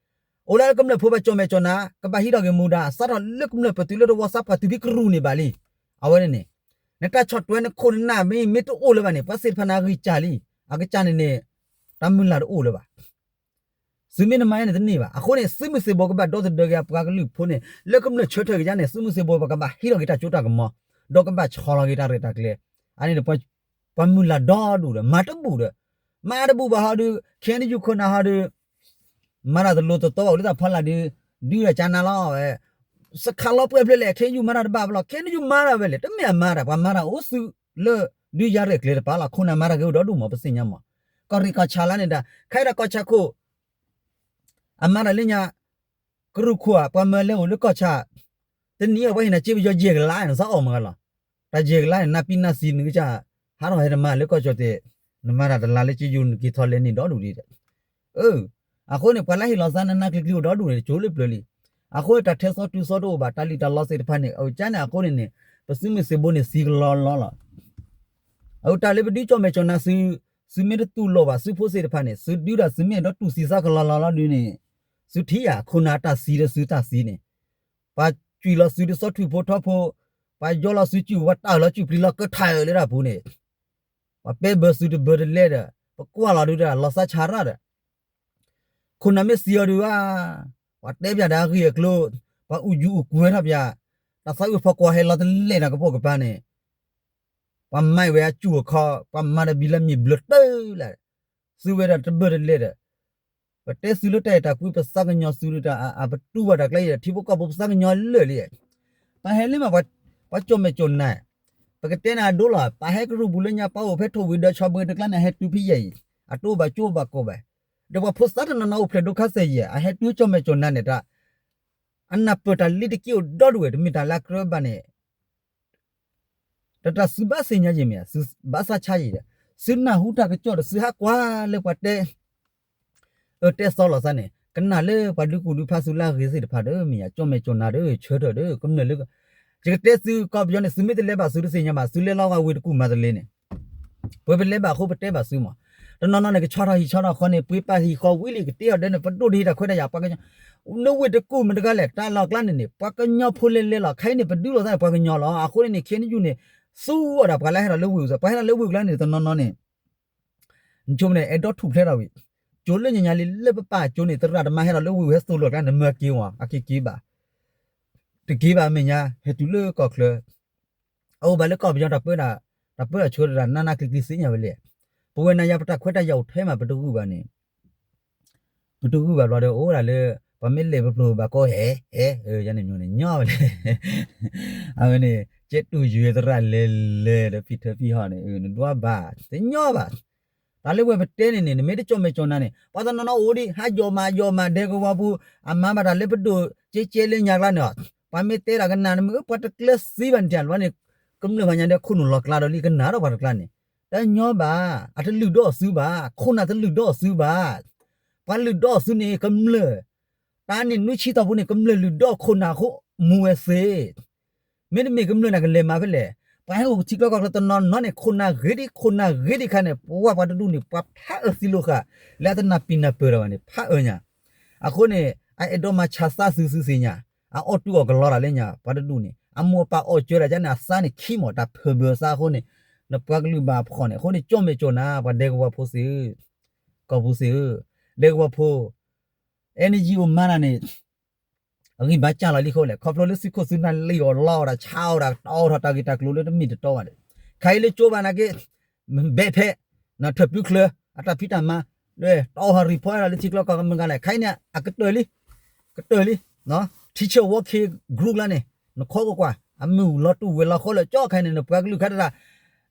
အိၣ်လၢကမျၢၢ်ဖိဘၣ်ကၠီၣ်မဲာ်ကၠီၣ်နါ ကဘၣ်ဟံးထီၣ်က့ၤမူဒါ စးထီၣ်လၢကမျၢၢ်ပတုာ်လၢတဝီ စးပှၤတုၤဖဲကရူၢ်န့ၣ်ဘၣ်လံ. အဝဲန့ၣ်န့ၣ် နတၢ်ဆီၣ်ထွဲနခိၣ်နၢ်မ့ၢ်မ့ၢ်တအိၣ်လၢၤဘၣ်န့ၣ် ပှၤသ့ၣ်တဖၣ်န့ၣ်အဂံၢ်စၢ်လံ. အကစၢ်န့ၣ်န့ၣ် တၢ်မုၢ်လၢ်တအိၣ်လၢၤဘၣ်. သုမ့ၢ်တမၤန့ၣ်တန့ၢ်ဘၣ်. အဃိန့ၣ် သုးမုၢ်သံၣ်ဘိကဘၣ်ဒီသဒၢက့ၤအပှၤကလုာ်ဖိန့ၣ် လၢကမျၢၢ်ဆၢထၢၣ်က့ၤယါန့ၣ် သုးမုၢ်သံၣ်ဘိပကဘၣ်ဟံးထီၣ်က့ၤတၢ်စိတၢ်ကမီၤ, ဒီးကဘၣ်ဆီလီၤက့ၤတၢ်ရဲၣ်တၢ်ကျဲၤ. အန့ၣ်ဒီး ပှၤမုၢ်လၢ်ဒီဒူၣ်ဒီး မၤတဘူၣ်ဒီး, မၤတဘူၣ်ဘၣ်ဟီဒီး ခဲအံၤနယူၢ်ခိၣ်နၢ်ဟီဒီး မၤတၢ်တလိၤတတီဘၣ်လၢတၢ်ဖီလာ်ဒီး ဒုးတၢ်ကၢနၤလီၤဝဲ, စခးလီၤပှဲၤဖျဲးလဲၣ် ခဲအံၤယူၢ်မၤတၢ်တဘၣ်ဘၣ်လီၤ. ခဲအံၤယူၢ်မၤတၢ်ဝဲလဲၣ် တမ့ၢ်အမၤတၢ် ပှၤမၤတၢ်အိၣ်သုးလၢ ဒုးယၤရဲၣ်ကျဲၤတပၤလီၤ. ခိၣ်နၢ်မၤတၢ်ဂ့ၤအိၣ်ဒီဒူၣ်မး ပသ့ၣ်ညါမး. ကီၢ်ရ့ၣ်ကီၢ်ဆၣ်လၢန့ၣ်ဒၣ် ခဲအံၤဒၣ်ကီၢ်ဆၣ်ခိၣ် အမၤတၢ်လၢညါ ကရူၢ်ခိၣ်ဧါ ပှၤမၢလဲၤအိၣ်လၢကီၢ်ဆၣ်, တနံၤအံၤပှၤဟ့ၣ်နၤစ့ပယီၤယဲၢ်ကလး နစးအီၣ်မးလီၤ. တၢ်ယဲၢ်ကလးန့ၣ် နၢ်ပံနၢ်သံနကစၢ် ဟးထီၣ်ဟဲတမၤလၢကီၢ်ကၠီၣ်တဲာ်, နမၤတၢ်တလါလၢကယူၤနက့ၤထီၣ်လဲၤန့ၣ်ဒီဒူၣ်ဒံး. အဃိန့ၣ် ပှၤလၢဟ့ၣ်လီၤသးနနါကျံၤကျံၤအိၣ်ဒီဒူၣ်န့ၣ် တကၠိလၢပျၢၤလံ. အဃိန့ၣ် တၢ်ထဲသီတုၤသီတအိၣ်ဘၣ် တၢ်လံၣ်တၢ်လီသ့ၣ်တဖၣ်န့ၣ် အကန့ၣ်အဃိန့ၣ်န့ၣ် ပသုးမုၢ်သံၣ်ဘိန့ၣ်သံကလီလီလီၤ. အတၢ်လၢပဒုးကၠီၣ်မဲာ်ကၠီၣ်နါသု, သုမ့ၢ်တတူၢ်လိာ်ဘၣ်သုဖိသ့ၣ်တဖၣ်န့ၣ် သုဒုးဒၣ်သုမ့ၢ်အဲၣ်ဒိးတူၢ်သံသးကလီလီလီဒုးန့ၣ်, သုထံၣ်ဧါ ခိၣ်နၢ်တၢ်သံဒီးသုတၢ်သံန့ၣ်, ပှၤကွံာ်လီၤသုဒီးစီၤထွံၣ်ဖိထီဖိ, ပှၤယီလီၤသုစုၣ် ပှၤတၢ်အၢၣ်လီၤစုၣ်ပျံၤလီၤကထၢၣ်လၢတၢ်ပူၤန့ၣ်, ပှၤပဲဘၢသုတဘၢတလဲဒီး ပကွၢ်လီၤဒုးဒီးလီၤသးဆါရၣ်ဒီး ခိၣ်နၢ်မ့ၢ်သံအီၤဒုးဧါ, ပှၤတဲပၠးဒီးအဂ့ၢ်အကျိၤ, ပှၤအူယူအူကွဲထီၣ်ပၠး, တၢ်သးဝံၣ်ဖီကွၢ်ဟဲလီၤတလဲၢ်ဒီးကပိာ်ကပၤန့ၣ်, ပှၤမၤဝဲအစူၣ်အခီ, ပှၤမၤဒီးဘံလၢမ့ၢ်ဘျၢတၢ်လၢ, သုဝဲဒၣ်တဘၢတလဲဒီး, ပတဲသုလၢတၢ်အဲၣ်တၢ်ကွံ ပသးကညီၤသုဒီးတၢ်အပတူၢ်ဘၣ်တၢ်ကျဲအံၤဒီး ထံဖိကီၢ်ဖိပသးကညီၤလၢာ်လံ. ပှၤဟဲလၢမး ပှၤကၠီၣ်မဲာ်ကၠီၣ်နါ, ပကတဲနၤအဒိလီၤ ပှၤဟဲကရူၢ်ပူၤလၢညါ ပှၤအိၣ်ဖဲထိၣ်ဝံၤဒီးဆီဘှံးတကျါန့ၣ် အဟဲတုၤဖဲယဲၢ်အံၤ အတအိၣ်ဘၣ်ကၠိဘၣ်ကိးဘၣ်, ဒီးပှၤဖိသၣ်တနီၤနီၤအိၣ်ဖျဲၣ်ဒိခါသဲးယဲၢ် အဟဲတုၤကၠီၣ်မဲာ်ကၠီၣ်နါန့ၣ်တၢ်, အနၢ်ပၢၢ်တၢ်လံတက့ၢ်အိၣ်ဒီဒူၣ်ဝဲ တမ့ၢ်တၢ်လၢအကြၢးဘၣ်န့ၣ် တၢ်တၢ်သုဘၣ်သ့ၣ်ညါယံၤမ့ၢ်ဧါ, သုဘၣ်သးဆါယံၤဒီး, သုနၢ်ဟူတၢ်ကစီၣ်ဒီး သုဟးကွၢ်လၢပှၤတဲ အၢတဲသီလိာ်သးန့ၣ် ကနၣ်လၢပှၤဒုးကူၣ်ဒုးဖးသုလၢအဂ့ၤသ့ၣ်တဖၣ်ဒီး မ့ၢ်ယၤ ကၠီၣ်မဲာ်ကၠီၣ်နါဒီး ဆၢထၢၣ်ဒီး ကမျၢၢ်လၢ ယကတဲသုကီၢ်ပယီၤန့ၣ် သုမ့ၢ်တလဲၤဘၣ်သုတသ့ၣ်ညါဘၣ်, သုလဲၤလီၤဂာ်ဝ့ၢ်တကူၣ်မၤတလ့န့ၣ် ပဝဲပလဲၤဘၣ်အဃိပတဲဘၣ်သုမး, တနီၤနီၤန့ၣ် ကဆီထီၣ်ဟံၣ်ဆီထီၣ်ဃီန့ၣ် ပှ့ၤပာ်ဟံၣ်ဃီဝံၤလံ ကတ့ထီၣ်ဒဲးန့ၣ် ပဒိၣ်တဟံးတၢ်ခွဲးတၢ်ယာ် ပှၤကညီ, လၢဝ့ၢ်တကူၣ်မ့ၢ်တဂၤလဲၣ် တၢ်လီၢ်ကျါန့ၣ်န့ၣ် ပှၤကညီဖိလဲၤလဲၤလီၤ ခဲအံၤန့ၣ် ပဒုးလိာ်သးန့ၣ် ပှၤကညီလီၤ အဃိန့ၣ်န့ၣ် ခဲအံၤယူၢ်န့ၣ် သူအီၤဒၣ်ပှၤလၢဟဲထီၣ်လၢဝ့ၢ်အူၤသး ပှၤဟဲထီၣ်လၢဝ့ၢ်အူၤကျါန့ၣ် တနီၤနီၤန့ၣ် နဆိကမိၣ်န့ၣ် အဲၣ်ဒိးထူၣ်ဖျဲးထီၣ်ဝံၤ, ကၠိလၢညါညါလံ လၢပပၢ်ကၠိန့ၣ် သရၣ်တမါဟဲထီၣ်လၢဝ့ၢ်ဝဲဟဲသိၣ်လိာ်ကျါန့ၣ် မၢက့ၤဝဲ အက့ၤက့ၤဘၣ်, တက့ၤဘၣ်အမဲာ်ညါ ဟဲတုၤလၢကီၢ်ချၢ, အအိၣ်ဘၣ်လၢကီၢ်ပယီၤတၢ်ပၢတၢ်, တၢ်ပၢတၢ်ဆှၢတၢ် နးနးကျံၤကျံၤသ့ၣ်ညါဝဲလဲၣ်, ပဝဲနၤယၤပတၢ်ခွဲးတၢ်ယာ်အိၣ်ထဲမး ပတဂုာ်ဘၣ်န့ၣ် ပတဂုာ်ဘၣ်ဘျီဒီး အိၣ်ဒၣ်လၢ ပှၤမ့ၢ်လဲၤပပျိၢ်ဘၣ်ကီဟဲ, ဟဲ, ယၤန့ၣ်မ့ၢ်န့ၣ် ညီဝဲလဲၣ်, အဝဲန့ၣ် ကဲတူၢ်ယွဲသရၣ်လဲၤလဲၤဒီးဖံထၢဖံဟီၣ်န့ၣ် နဒွးဘၣ်, တညီဘၣ်, တၢ်လၢဝဲပတဲန့ၣ်န့ၣ် နမ့ၢ်တကၠီၣ်မဲာ်ကၠီၣ်နါန့ၣ် ပှၤတနီၤနီၤအိၣ်ဒံး ဟးယီၢ်မးယီၢ်မးဒဲကဝီၤပူၤ, အမၤဘၣ်တၢ်လၢပဒိၣ်ကဲကဲလၢညါကျါန့ၣ်, ပှၤမ့ၢ်တဲတၢ်ကနၣ်န့ၣ် မ့ၢ်ပှၤတကျၢၤသံဘၣ်န့ၣ်တၢ်လီၤန့ၣ်, ကမျၢၢ်ဖးညါဒီးခိၣ်နူာ်လီၤကျါဒီးလံ ကနၣ်ဒီးပှၤတကျါန့ၣ်, တညီဘၣ်, အတလုၢ်ဒီးအီၤသုဘၣ်, ခိၣ်နၢ်တလုၢ်ဒီးအီၤသုဘၣ်, ပှၤလုၢ်ဒီးအီၤသုန့ၣ် ကမျၢၢ် တၢ်န့ၣ်နွံဆံတီၢ်ပူၤန့ၣ် ကမျၢၢ်လုၢ်ဒီးခိၣ်နၢ်အဃိ မူဝဲသ့, မ့တမ့ၢ်ကမျၢၢ်န့ၣ်ကလဲၤမၤဖဲလဲၣ်, ပှၤဟဲအိၣ်ထံကျိကီၢ်ချၢတနီၤနီၤန့ၣ် ခိၣ်နၢ်ဂ့ၤဒံး ခိၣ်နၢ်ဂ့ၤဒံးခါန့ၣ် ပဝဲပှၤတဒူၣ်န့ၣ် ပှၤဖးအၢသံလိာ်ဃာ် လၢအတနၢ်ပံၤနၢ်ပၢၢ်တၢ်ဘၣ်န့ၣ် ဖးအၢညါ, အဃိန့ၣ် အအဲၣ်ဒိးမၤဆါသးသုသုသ့ၣ်ညါ, အအီၣ်တူၢ်အီၣ်ကလီတၢ်လၢညါ ပှၤတဒူၣ်န့ၣ် အမိၢ်အပၢ်အီၣ်ကၢတၢ်န့ၣ် အသးန့ၣ်ခံမီၢ် တၢ်ဖၢဘၢသးအဃိန့ၣ်, နပှၤကလုာ်ဘၣ်အဖှီၣ်န့ၣ် အဃိန့ၣ် ကၠီၣ်မဲာ်ကၠီၣ်နါ ပှၤဒဲကဝီၤဖိသ့ၣ်ဧၢ, ကီၢ်ပူၤသ့ၣ်ဧၢ, ဒဲကဝီၤဖိ အဲန့ယံၤအိၣ်မါတၢ်န့ၣ် အဂံၢ်ဘါစၢ်လီၤလံအဃိလဲၣ်, ခီဖျိလၢသုးခိၣ်သုးနၢ်လံၣ်အီၣ်လီအီၣ်တၢ် ဆါအီၣ်တၢ် တီထီၣ်တၢ်ဂ့ၢ်တၢ်ကျိၤလၢတမ့ၢ်တတီဘၣ်ဒီး, ခဲအံၤလၢကၠိဘၣ်နာ်က့ ဘဲးဖဲ ထၢၣ်ပူၤချၢ အတၢ်ဖံးတၢ်မၤ တီထီၣ် report လၢထံကျိကီၢ်ချၢမုၢ်ဂၤလဲၣ် ခဲအံၤန့ၣ် အကတၢၢ်လံ, ကတၢၢ်လံ, teacher working group လၢန့ၣ် နခီကကွၢ် အမ့ၢ်ဝံၤလီၤတူၢ်ဝဲၤလီၤဃီလၢကၠီခဲအံၤန့ၣ် နပှၤကလုာ်ခဲတၢ်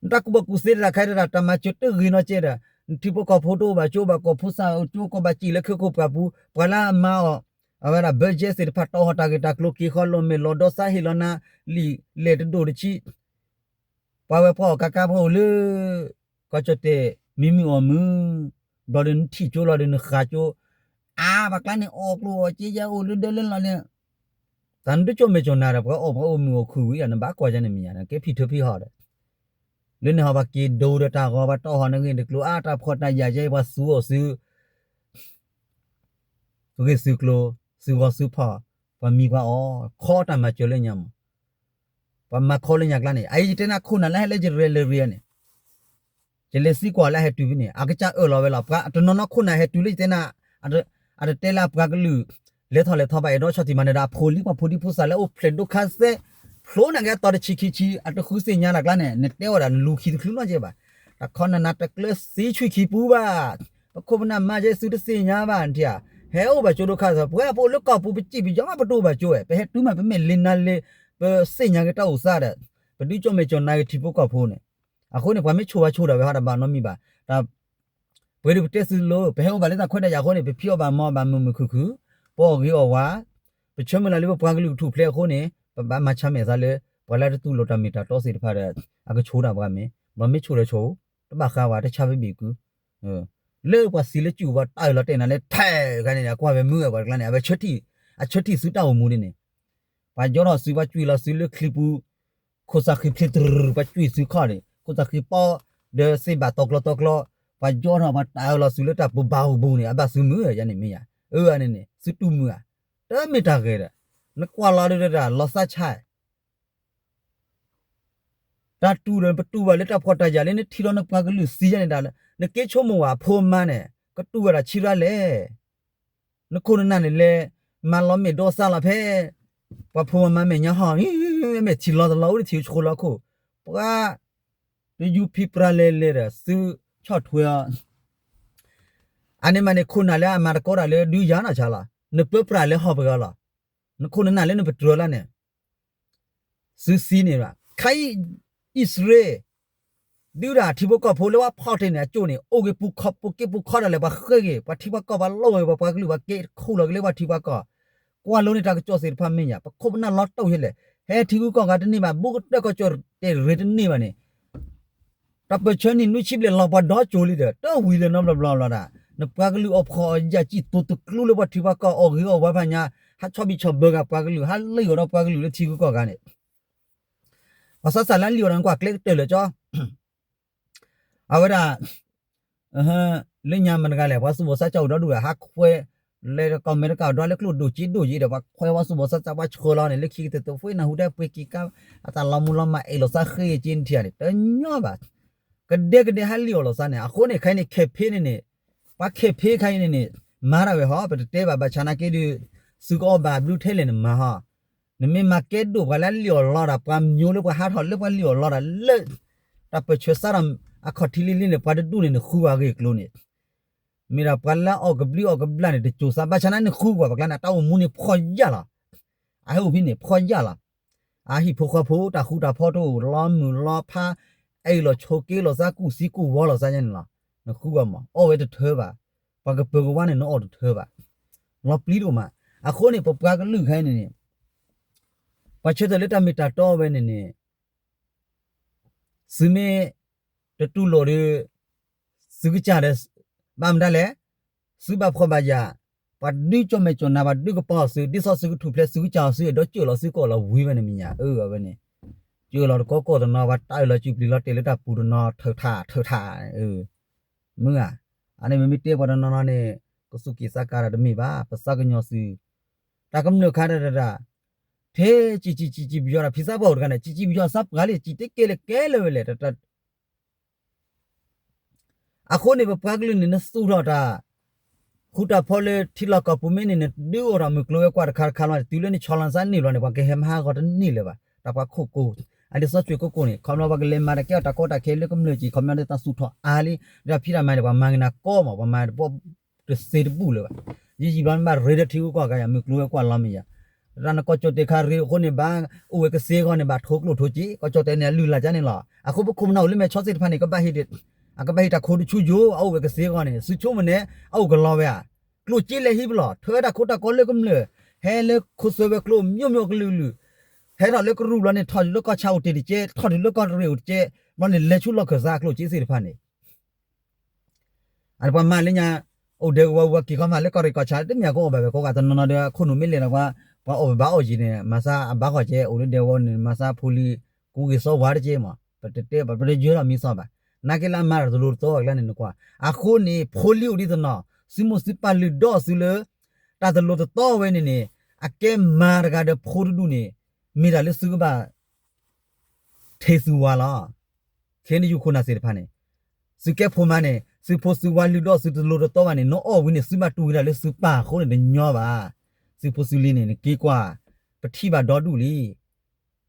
နတၢ်ကူၣ်ဘၣ်ကူၣ်သ့တၢ်ခဲတၢ် တၢ်မၤစၢၤတဂ့ၤနီတကဲဒီး နထံဖိကီၢ်ဖိတအိၣ်ဘၣ်ကၠိဘၣ်ကီၢ်ဖိစၢ်ကၠိကီၢ်ဘၣ်စံၣ်လၢခ့ခိၣ်ပှၢ်ပူၤ ပှၤလၢအမၤအီၤ အဝဲဒၣ် budget သ့ၣ်တဖၣ် တီထီၣ်တၢ်ဂ့ၢ်တၢ်ကျိၤ က့ၤဃီလီၤမဲာ်လီၤဒီသး ဟ့ၣ်လီၤနၤလံာ်လဲၢ်တဒိၣ်တဆံ ပှၤဝဲပှၤအီၣ်ကါကါဖိအိၣ်လၢ ကီၢ်ကၠီၣ်တဲၣ် မံမုာ်အီၣ်မုာ်, ဘျီဒီးနထံၣ်ကၠိလီၤဒီးနဃးကၠိ, အါ ပှၤကျါန့ၣ်အီၣ်ကျိၣ်အီၣ်စ့ယဲအိၣ်လၢဒၢလၢလီၤလၢ တၢ်နတကၠိၣ်မဲာ်ကၠိၣ်နၤဒီး ပှၤအီၣ်ပှၤအိၣ်မုာ်အိၣ်ခုၣ်ဝံၤဒီး နဘၣ်ကွၢ်ယဲန့ၣ်မ့ၢ်ယါ နကဲဖံးထၢဖံးဟီဒီး လၢန့ၣ်ဟီ ပှၤက့ၤဒိဒီးတၢ်ဂီၤ ပှၤတီၢ်ဟီၣ်နဂ့ၢ်တကျိၤ အါ တၢ်ဖှီၣ်တၢ်ယာ်ကဲ ပှၤသူအီၤစု ဂ့ၢ်စုကျိၤ စုဂီၤစုဖီၣ် ပှၤမံၤပှၤအီၣ် ခီတၢ်မၤစၢၤလၢညါမး ပှၤမၤခီလၢညါကျါန့ၣ် အအံၤယတဲနၤခိၣ်နၢ်လၢဟဲလၢယရဲၣ်လၢရဲၣ်န့ၣ် ယလဲၤသံကွၢ်လၢအဟဲတုၤဖဲန့ၣ် အကစၢ်အၢၣ်လီၤဝဲလီၤ ပှၤတနီၤနီၤခိၣ်နၢ်ဟဲတုၤလၢယတဲနၤ အတတဲလၢပှၤကလုာ် လဲၤထီၣ်လဲၤထီဘၣ် အဲၣ်ဒိးဆီၣ်တံၢ်မၤနၢၤဒီး အဖိလံၤပှၤဖိဒံဖိသၣ်လၢအိၣ်ဖျဲၣ်ဒိခါသဲ ဖျိနၤကဲတီၤတဆံခံဆံ အတဃုသ့ၣ်ညါတၢ်ကျါန့ၣ် နတဲဝဲဒၣ်နလူၤခံတချုးနီတကဲဘၣ် တခီနနၤတကျၢၤသံဆှံခံပူၤဘၣ် ပခိၣ်ပနၢ်မၤကဲသုတသ့ၣ်ညါဘၣ်နထံၣ်ဧါ ဟဲအိၣ်ဘၣ်ကၠိဒိခါသဲ ပှၤပအိၣ်လၢကီၢ်ပူၤ ပစံၣ်ပယီၤမးပတအိၣ်ဘၣ်ကၠိဝဲ ပဟဲတုၤမး ပမ့ၢ်လ့နၤလ့ ပသ့ၣ်ညါက့ၤတၢ်အိၣ်သးဒီး ပဒုးကၠိၣ်မဲာ်ကၠိၣ်နၤက့ၤထံဖိကီၢ်ဖိန့ၣ် အဃိန့ၣ် ပှၤမ့ၢ်ဆိၣ်ဝါဆိၣ်ဒၣ်ဝဲ ဟးတဘၣ်နီတမံၤဘၣ် တၢ် ပှဲၤဒုးပတဲသုလိၤ ပဟဲအိၣ်ဘၣ်လၢတၢ်ခွဲးတၢ်ယာ်အဃိန့ၣ် ပဖံးအီၣ်ဘၣ်မၤဘၣ်မုာ်မုာ်ခုၣ်ခုၣ် ပအီၣ်ဂ့ၤအီၣ်ဝါ ပဆၢမုၢ်လၢ်လၢပပှၤကလုာ်ကထူၣ်ဖျဲးအဃိန့ၣ် ပဘၣ်မၤဆါမဲာ်သးလၢ ပှၤလၢတတူၢ်လိာ်တၢ်မ့ၢ်တၢ်တီသ့ၣ်တဖၣ်ဒီး အကဆိၣ်ဒၣ်ပှၤမ့ၢ် ဘျီမ့ၢ်ဆိၣ်ဒီးဆိၣ် တဘၣ်ဃးဝဲ တဆါဖဲဘ့ၣ်ကု လၢပှၤသံလၢစုၣ်ပှၤတၢ်အၢၣ်လီၤတဲာ်နၤလၢထဲးဂၤန့ၣ် အကွၢ်ဝဲမုာ်ဝဲပှၤတကျါန့ၣ် အဝဲဆၢထံၣ် အဆၢထံၣ်သုတၢ်အိၣ်မူဒ်န့ၣ် ပှၤယီထီၣ်သု ပှၤကွံာ်လီၤသုလၢချံပူၤ ခိၣ်သးဃံဖျ့တရူၤ ပှၤကွံာ်သုခီၣ်န့ၣ် ခိၣ်သးဃံပီ ဒီးသ့ၣ်ဘၣ်တီကျီတီကျီ ပှၤယီထီၣ်ပှၤတၢ်အၢၣ်လီၤသုလၢတၢ်ပူၤဘၣ်အိၣ်ဘူးန့ၣ် အဘၣ်သုမုာ်ယါန့ၣ်မ့ၢ်ယါ အၢန့ၣ်န့ၣ် သုတူၢ်မုာ်ဧါ တမ့ၢ်တၢ်ဂ့ၤဒီး နကွၢ်လီၤဒ်တၢ်လီၤသးဆါ တၢ်တူၢ်ဒီးပတူၢ်ဘၣ်လၢတၢ်ဖှီၣ်တၢ်ယာ်လၢနထံၣ်လီၤနပှၤကလုာ်သံယါန့ၣ်ဒီး နက့ဆိကမိၣ်ဝဲ အဖိအမါန့ၣ် ကတူၢ်ဝဲဒၣ်ဆံရါလဲၣ် နခိၣ်နနၢ်န့ၣ်လဲၤ မၤလီၤမ့ၢ်ဒိသါလီၤဖဲ ပှၤဖိမၤမၤမဲာ်ညါဟီၣ် မ့ၢ်ထံၣ်လီၤတလီၤအိၣ်တထံၣ်ဆှိလီၤခိၣ် ပှၤ တယူၤဖံးပြၢ်လဲၤလဲၤဒီး သုဆီၣ်ထွဲအီၤ အန့ၣ်မးန့ၣ် ခိၣ်နၢ်လၢအမၤတကီတၢ်လၢဒုးယၤနီၢ်ဆါလီၤ နပၢပြးလၢဟီၣ်ပဂီၤလီၤ နခိၣ်နနၢ်လၢနပတြၢၤလီၤန့ၣ် သုသံန့ၣ်ဘၣ် ခါအံၤ အံၣ်စရ့လး ဒုးဒၣ်ထံဖိကီၢ်ဖိလၢပှၤဖီၣ်တ့ၢ်န့ၣ် အကၠိၣ်န့ၣ် အိၣ်က့ၤပူၤခီ ပူၤက့ၤပူၤခီဒၣ်လဲာ် ပှၤဃ့ၢ်က့ၤ ပှၤထံပှၤကီၢ် ပှၤလိၣ်ဝဲ ပှၤပှၤကလုာ် ပှၤက့ၤတခူၣ်လီၤက့ၤလၢပှၤထံပှၤကီၢ် ကွၢ်လိန့ၣ်တၢ်ကစီၣ်သ့ၣ်တဖၣ်မ့ၢ်ညါ ပခိၣ်ပနၢ်လီၤတိၢ်ယဲလဲၣ် ဟဲထံဂုၤကီၢ်ဂၤတန့ၢ်ဘၣ် ဘူးကတၢၢ်ကီၢ်ကၠီၣ်တဲာ်ရ့တန့ၢ်ဘၣ်န့ၣ် တၢ်ပၢၢ်ဆၢနံၣ်နွံဆံဘျဲၣ်လီၤ ပှၤဒီကၠိၣ်လံဒီး တဝံၤလၢၤနီတဘျီဘျီလီၤဒၣ် နပှၤကလုာ်အီၣ်ဖှီၣ်အီၣ်ယာ် စံၣ်တိၤတကျူလၢပှၤထံပှၤကီၢ် အီၣ်ဂ့ၤအီၣ်ဝါဖးညါ ဟးဆီၣ်ဘံၣ်ဆီၣ်ဘၢဂၤပှၤကလုာ် ဟးလံၣ်အီၣ်ဒီးပှၤကလုာ်လၢထံဂုၤကီၢ်ဂၤန့ၣ် ပှၤသးစၢ်လၢလံၣ်အီၣ်ဒီးနကွၢ်ကျဲကတၢၢ်လၢာ်ကၠီ အဝဲဒၣ် လၢညါမတၤတဂၤလဲၣ် ပှၤသူၣ်ဘီၣ်သးစၢ်အိၣ်ဒီဒူၣ်ဒီး ဟးခွဲး လဲၤတကီၢ်မဲာ်တကီၢ် ဒွးလၢကျိၣ်ဒိၣ်က့ဒိၣ်က့ဒီး ပှၤခွဲးပှၤသူၣ်ဘီၣ်သးစၢ် ပှၤဆှၢလီၤန့ၣ် လၢခံကတၢၢ်တဖှ့နၢ်ဟူဒၣ်ပှ့ၤက့ၤကါ အတၢ်လီၤမူလီၤမၢ် အဲၣ်လိာ်သးဃ့က့နထံၣ်န့ၣ် တညီဘၣ် ကဒဲကဒဲဟးလံၣ်အီၣ်လိာ်သးန့ၣ် အဃိန့ၣ် ခဲအံၤန့ၣ် ခဲဖ့န့ၣ်န့ၣ် ပှၤခဲဖ့ခဲအံၤန့ၣ်န့ၣ် မၤဒၣ်ဝဲဟီ ပတတဲဘၣ် ဘၣ်ဆၣ်နာ်က့ဒီး သုကအီၣ်ဘၣ်ဘျုးထဲလဲၣ်န့ၣ်မၤဟီ နမ့ၢ်မၤကဲဒိၣ်ပှၤလၢလံၣ်အီၣ်လီၤဒီး ပှၤမျိၤလၢပှၤဟးထီၣ်လၢပှၤလံၣ်အီၣ်လီၤဒီးလၢ တၢ်ပၢၢ်ဆၢစးဒီး အခီၣ်ထံးလံလံန့ၣ် ပှၤတဒူၣ်န့ၣ် နဃုဝဲအဂ့ၢ်အကျိၤန့ၣ် မ့ၢ်ဒၣ်ပှၤလၢအီၣ်ကဘျံးအီၣ်ကဘျၣ်န့ၣ် တစိၤသး ဘၣ်ဆၣ်နာ်က့နဃုကွၢ်ပှၤကျါန့ၣ် တၢ်အိၣ်မူန့ၣ်ဖှီၣ်ယာ်လီၤ အဟဲအိၣ်ဖဲန့ၣ် ဖှီၣ်ယာ်လီၤ အဟံၣ်ဖိဃီဖိ တၢ်ဃူတၢ်ဖိးတအိၣ် လီၤမုၢ်လီၤဖး အဲၣ်လိာ်ဆိးက့လိာ်သးကူၣ်သံကူၣ်ဝီလိာ်သးယါန့ၣ်လီၤ နဃုကွၢ်မး အီၣ်ဝဲတထၢဘၣ် ပှၤကပၢၤကဝါန့ၣ် နအီၣ်တထၢဘၣ် လီၤပျံၤတအိၣ်မး အဃိန့ၣ် ပပှၤကလုာ်ခဲအံၤန့ၣ်န့ၣ် ပှၤဆၢထၢၣ်လၢတၢ်မ့ၢ်တၢ်တီဝဲန့ၣ်န့ၣ် သုမ့ၢ်တတူၢ်လိာ်ဒီး သုကစၢ်ဒီး ဘၣ်မတၤလဲၣ် သုဘၣ်ဖှီၣ်ဘၣ်ယာ် ပှၤဒုးကၠီၣ်မဲာ်ကၠီၣ်နၤ ပှၤဒုးကပီၤသု ဒ်သိးသုကထူၣ်ဖျဲး သုကစၢ်အီၤ သုအဲၣ်ဒိးကၢၣ်လီၤသုကအိၣ်လီၤဝံၤဝဲန့ၣ်မ့ၢ်ညါ အၢ အဝဲန့ၣ် ကၢၣ်လီၤတကီကီၢ်တနီၤ ပှၤတၢ်အၢၣ်လီၤစုပျံၤလီၤတဲာ်လၢတၢ်ပူၤတနီၤ ထုးထး ထုးထး မုၢ်ဧါ အန့ၣ်မ့မ့ၢ်တဲပှၤတနီၤနီၤန့ၣ် ကသူၣ်က့ၣ်သးကါဒီးတမ့ၢ်ဘၣ် ပသးကညီၤသု တၢ်ကမျၢၢ်ခါတၢ်တၢ်တၢ် ထဲ စံၣ်စံၣ်စံၣ်စံၣ်ပယီၤဒီး ဖံသးပှၢ်အိၣ်တဂၤန့ၣ် စံၣ်စံၣ်ပယီၤသးပှၢ်လံ စံၣ်တဲကဲလၢကဲလၢဝဲလဲၣ် တၢ် အဃိန့ၣ် ပပှၤကလုာ်န့ၣ် နသူၣ်ထီၣ်တၢ် ဃူတၢ်ဖိးလၢထံလီၢ်ကီၢ်ပူၤမ့ၢ်န့ၣ် နဒုးအိၣ်ထီၣ်မုၢ်ကျိၤဝဲၤကွာ်တခါတခါလီၤန့ၣ် တုၤလၢနဆီလီၤနသးန့ၢ်ဘျီန့ၣ် ပှၤကဟဲမၤဟးဂီၤတန့ၢ်လၢၤဘၣ် တၢ်ပှၤခိၣ်ကိၤ အဒ်သိးစှ့ၤကိကိၣ်န့ၣ် ခီဖျိပှၤကလဲၤမၤတၢ်ကဲအီၣ်တၢ်ကီတၢ်ခဲလၢကမျၢၢ်က့ၤ ခီဖျိလၢတၢ်သူၣ်ထီၣ်အါလံ ဒီးဖံးတၢ်မၤန့ၣ် ပှၤမၤက့ၤနၤကီမး ပှၤမၤတဘီတသ့တဘူၣ်လၢၤဘၣ် ယံာ်ယံာ်ဘျီနဘၣ်ရ့ဒီးထံဂုၤကီၢ်ဂၤယၤ မုၢ်ကျိၤဝဲၤကွာ်လီၤမ့ၢ်ယၤ တၢ်နကီၢ်ကၠီၣ်တဲာ်ခါရ့အဃိန့ၣ် ဘၣ်အိၣ်ဝဲကသ့အဂီၢ်န့ၣ် ဘၣ်ထိကျိၣ်ထိစ့ ကီၢ်ကၠီၣ်တဲာ်န့ၣ် အလုၢ်အလၢ်ကန့ၣ်လီၤ အဃိပခိၣ်ပနၢ်အိၣ်လၢမဲာ်ဆီသ့ၣ်တဖၣ်န့ၣ် ကဘၣ်ဟ့ၣ် အကဘၣ်ဟ့ၣ်တၢ်ခိတဆူယိာ် အအိၣ်ဝဲကသ့အဂီၢ်န့ၣ် သုဆိကမိၣ်န့ၣ် အအိၣ်ကလီဝဲဧါ ကျိၣ်စ့လဲၤဟံးပလီၢ် ထၢဝဲတၢ်ခိတၢ်ကီလၢကမျၢၢ် ဟဲလၢခိသွဲဝဲၤကျိၤ မျိၢ်မျိၢ်ကလုာ်ကလုာ် ဟဲထီၣ်လၢကရူၢ်ဘျီန့ၣ် ထီၣ်တုၤလၢကီၢ်ဆၣ်အိၣ်တ့ၢ်တကဲ ထီၣ်တုၤလၢကီၢ်ရ့ၣ်အိၣ်တကဲ ဘျီန့ၣ် လဲၤဆူလီၢ်ခၢၣ်သးအကျိၣ်စ့သ့ၣ်တဖၣ်န့ၣ် အပှၤမၤလၢညါ အိၣ်ဒဲကဝီၤဝဲက့ၤခီမးလၢကီၢ်ရ့ၣ်ကီၢ်ဆၣ် တမ့ၢ်အကအိၣ်ဘၣ်ဝဲကိးဂၤ တနီၤနီၤဒီးခိၣ်နူာ်မ့ၢ်လဲၤဒီးပှၤ ပှၤအီၣ်ဘၣ်အီၣ်ယံၤန့ၣ် မၤစၢ်အဘၣ်ဃီၣ်ကဲ အိၣ်လၢဒဲကဝီၤန့ၣ် မၤစၢ်ဖိလံၤ ကူဂ့ၤစီဝါတကဲမး ပတတဲဘၣ် ပတယၢထီၣ်မံစီဘၣ် နာ်က့လၢအမၤတၢ်တလိၤတတီအကျါန့ၣ်နကွၢ် အဃိန့ၣ် ဖိလံၤအိၣ်ဒ်သိးနီၤ သုမိၢ်သုပၢ်လုၢ်ဒီးသုလၢ တၢ်တလိၤတတီဝဲန့ၣ်န့ၣ် အကဲမၤတဂၤဒီးဖိတဒူၣ်န့ၣ် မ့ၢ်တၢ်လၢသုကဘၣ် ထံၣ်သုဝၤလီၤ. ခဲန့ၣ်ယခိၣ်နၢ်သ့ၣ်တဖၣ်န့ၣ် သုကဲဖိမါန့ၣ် သုဖိသုဝၤလုၢ်ဒီးသုတလိၤတတီဘၣ်န့ၣ် နအီၣ်ဝံၤန့ၣ် သုဘၣ်တူၢ်ဝံၤဒၣ်လၢသုပၢ်အဃိန့ၣ်တညီဘၣ်. သုဖိသုလံၤန့ၣ် နက့ၤကွၢ် ပထံၣ်ဘၣ်ဒီဒူၣ်လံ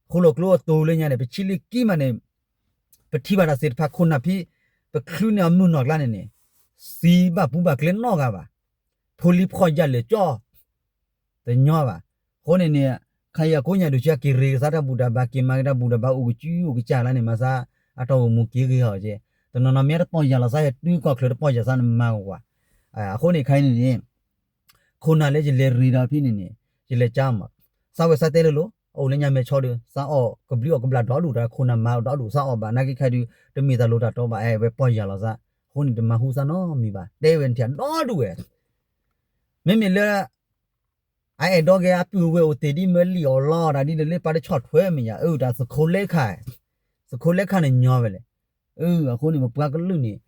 ဃိၣ်လိာ်ကျိအသိးလၢညါန့ၣ် ပဆံးလ့ၢ်ကံမးန့ၣ် ပထံၣ်ဘၣ်တၢ်သ့ၣ်တဖၣ်ခိၣ်နၢ်ဖံ ပချုးန့ၢ်အမုၢ်နီၢ်ကျါန့ၣ်န့ၣ် သံဘၣ်ပူၤဘၣ်ကျဲနီတဂၤဘၣ်. ဖိလံၤဖှီၣ်ယာ်လၢာ်ကၠီ တညီဘၣ်. အဃိန့ၣ်န့ၣ် ခါအံၤအကိးညါဒုးကက့ၤရ့ကစၢ်တၢ်ဘူၣ်တၢ်ဘါ က့ၤမၤက့ၤတၢ်ဘူၣ်တၢ်ဘါ အိၣ်ကစုအိၣ်ကစၢ်လၢန့ၣ် မၤစၢ်အတၢ်အိၣ်မူက့ၤဂ့ၤဟီၣ်ကဲ တနီၤနီၤမ့ၢ်တပီၢ်ယၢ်လီၤစၢ် ဟဲတုၤကီၢ်ချၢတပီၢ်ယၢ်စၢ်န့ၣ်မၤကွၢ်ကွၢ်. အဃိန့ၣ်ခါအံၤန့ၣ်န့ၣ် ခိၣ်နၢ်လၢယလဲၤရ့ဒီးဖဲန့ၣ်န့ၣ် ယလဲၤကၠါမး စၢ်ဝဲစၢ်တဲလိၤလိၤ အအိၣ်လၢညါမဲာ်ဆီဒီး စၢ်အီၣ်ကဘျုးအီၣ်ကဘျၣ်ဒီဒူၣ်တၢ်ခိၣ်နၢ်မၤအီၣ်ဒီဒူၣ် စၢ်အီၣ်ဘၣ် နာ်က့ခါဒုး တမ့ၢ်တၢ်လိၤတၢ်တီဘၣ် အဲၣ်ဝဲပီၢ်ယၢ်လီၤစၢ် အဃိန့ၣ်တမၤဟူစၢ်နီတမံၤဘၣ် တဲဝဲနထံၣ်ဒီဒူၣ်ဝဲ မ့မ့ၢ်လၢ အအဲၣ်ဒိးဂဲၤအပုၢ်ဝဲၢ်အိၣ်တ့ၢ်ဒ်မၢလံၣ်အီၣ်လီတၢ်ဒ်ဒီးလၢပှၤတဆီၣ်ထွဲမ့ၢ်ယၤ အၢ တၢ်သခိးလဲခါ သခိးလဲခါန့ၣ်ညီဝဲလဲၣ်. အၢ အဃိန့ၣ် ပပှၤကလုာ်န့ၣ်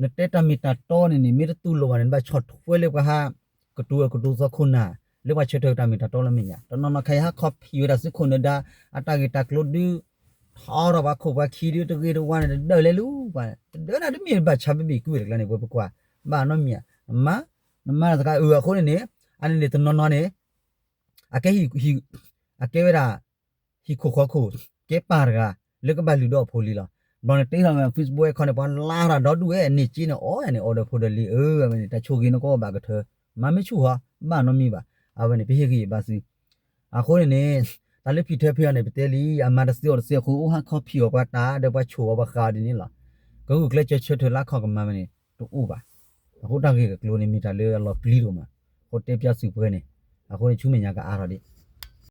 နတဲတၢ်မ့ၢ်တၢ်တီန့ၣ်န့ၣ် မ့ၢ်တတူၢ်လိာ်ဘၣ်န့ၣ် နဘၣ်ဆီၣ်ထွဲလၢပှၤဟး ကတိၤကတိၤသီခိၣ်နၢ် လၢပှၤဆၢထၢၣ်တၢ်မ့ၢ်တၢ်တီလၢမ့ၢ်ယၤ တနီၤနီၤခါအံၤဟးခီဖံးဝဲဒၣ်သုခိၣ်နၢ်ဒါ အတၢ်ဂ့ၢ်တၢ်ကျိၤဒုး ထီထီၣ်ပှၤခိၣ်ပှၤခံဒုး တဂ့ၤတဝါန့ၣ် တဒၢးလဲၤလူၤပှၤ တဒၢးန့ၣ်တမ့ၢ်ဘၣ်ဆါဘ့ၣ်ဘ့ၣ်ကွံာ်ဝဲတကျါန့ၣ် ပှၤပကွၢ် ဘၣ်နီတမံၤဧါ နမၤ နမၤတၢ်တခါအၢ အဃိန့ၣ်န့ၣ် အန့ၣ်န့ၣ်တနီၤနီၤန့ၣ် အကဲ အကဲဝဲဒၣ် ဟံၣ်ခိၣ်ဃီခိၣ် ကဲပၢ်တဂၤ လၢကဘၣ်လုၢ်ဒီးဖိလံၤလီၤ. ဘျီန့ၣ်တ့ထီၣ်ဝဲ Facebook အခီန့ၣ် ပှၤလါတၢ်ဒီဒူၣ်ဝဲ န့ၢ်က့န့ၣ် အီၣ်န့ၣ် အီၣ်ဒီးဖိဒီးလံၤ အၢ အဝဲန့ၣ် တၢ်ဆိၣ်ဂ့ၤနကီဘၣ်ကထၢ မၤမ့ၢ်ဆူၣ်ဟီ ဘၣ်နီတမံၤဘၣ်. အဝဲန့ၣ် ပဟ့ၣ်ဂံၢ်ဘါသု အဃိန့ၣ်န့ၣ် တၢ်လၢဖံးထၢဖံးအီၤန့ၣ် ပတဲလံ အမၤတသ့အီၣ်တသ့အဃိ အိၣ်ဟးခီဖံးအီၤပှၤတၢ် ဒီးပှၤဆိၣ်အီၤပှၤဃးအီၤဒ်န့ၣ်လီၤ. ကဂုာ်ကျဲးစၢးဆၢထၢၣ်လၢခီၣ်ကမၤဝဲန့ၣ် တအိၣ်ဘၣ်. အဃိတၢ်ဂ့ၢ်ကကျိၤန့ၣ် မ့ၢ်တၢ်လၢအလီၤပျံၤတအိၣ်မး. အဃိတဲပျါသုပှဲၤန့ၣ် အဃိန့ၣ်ဆူမဲာ်ညါကအါထီၣ်ဒံး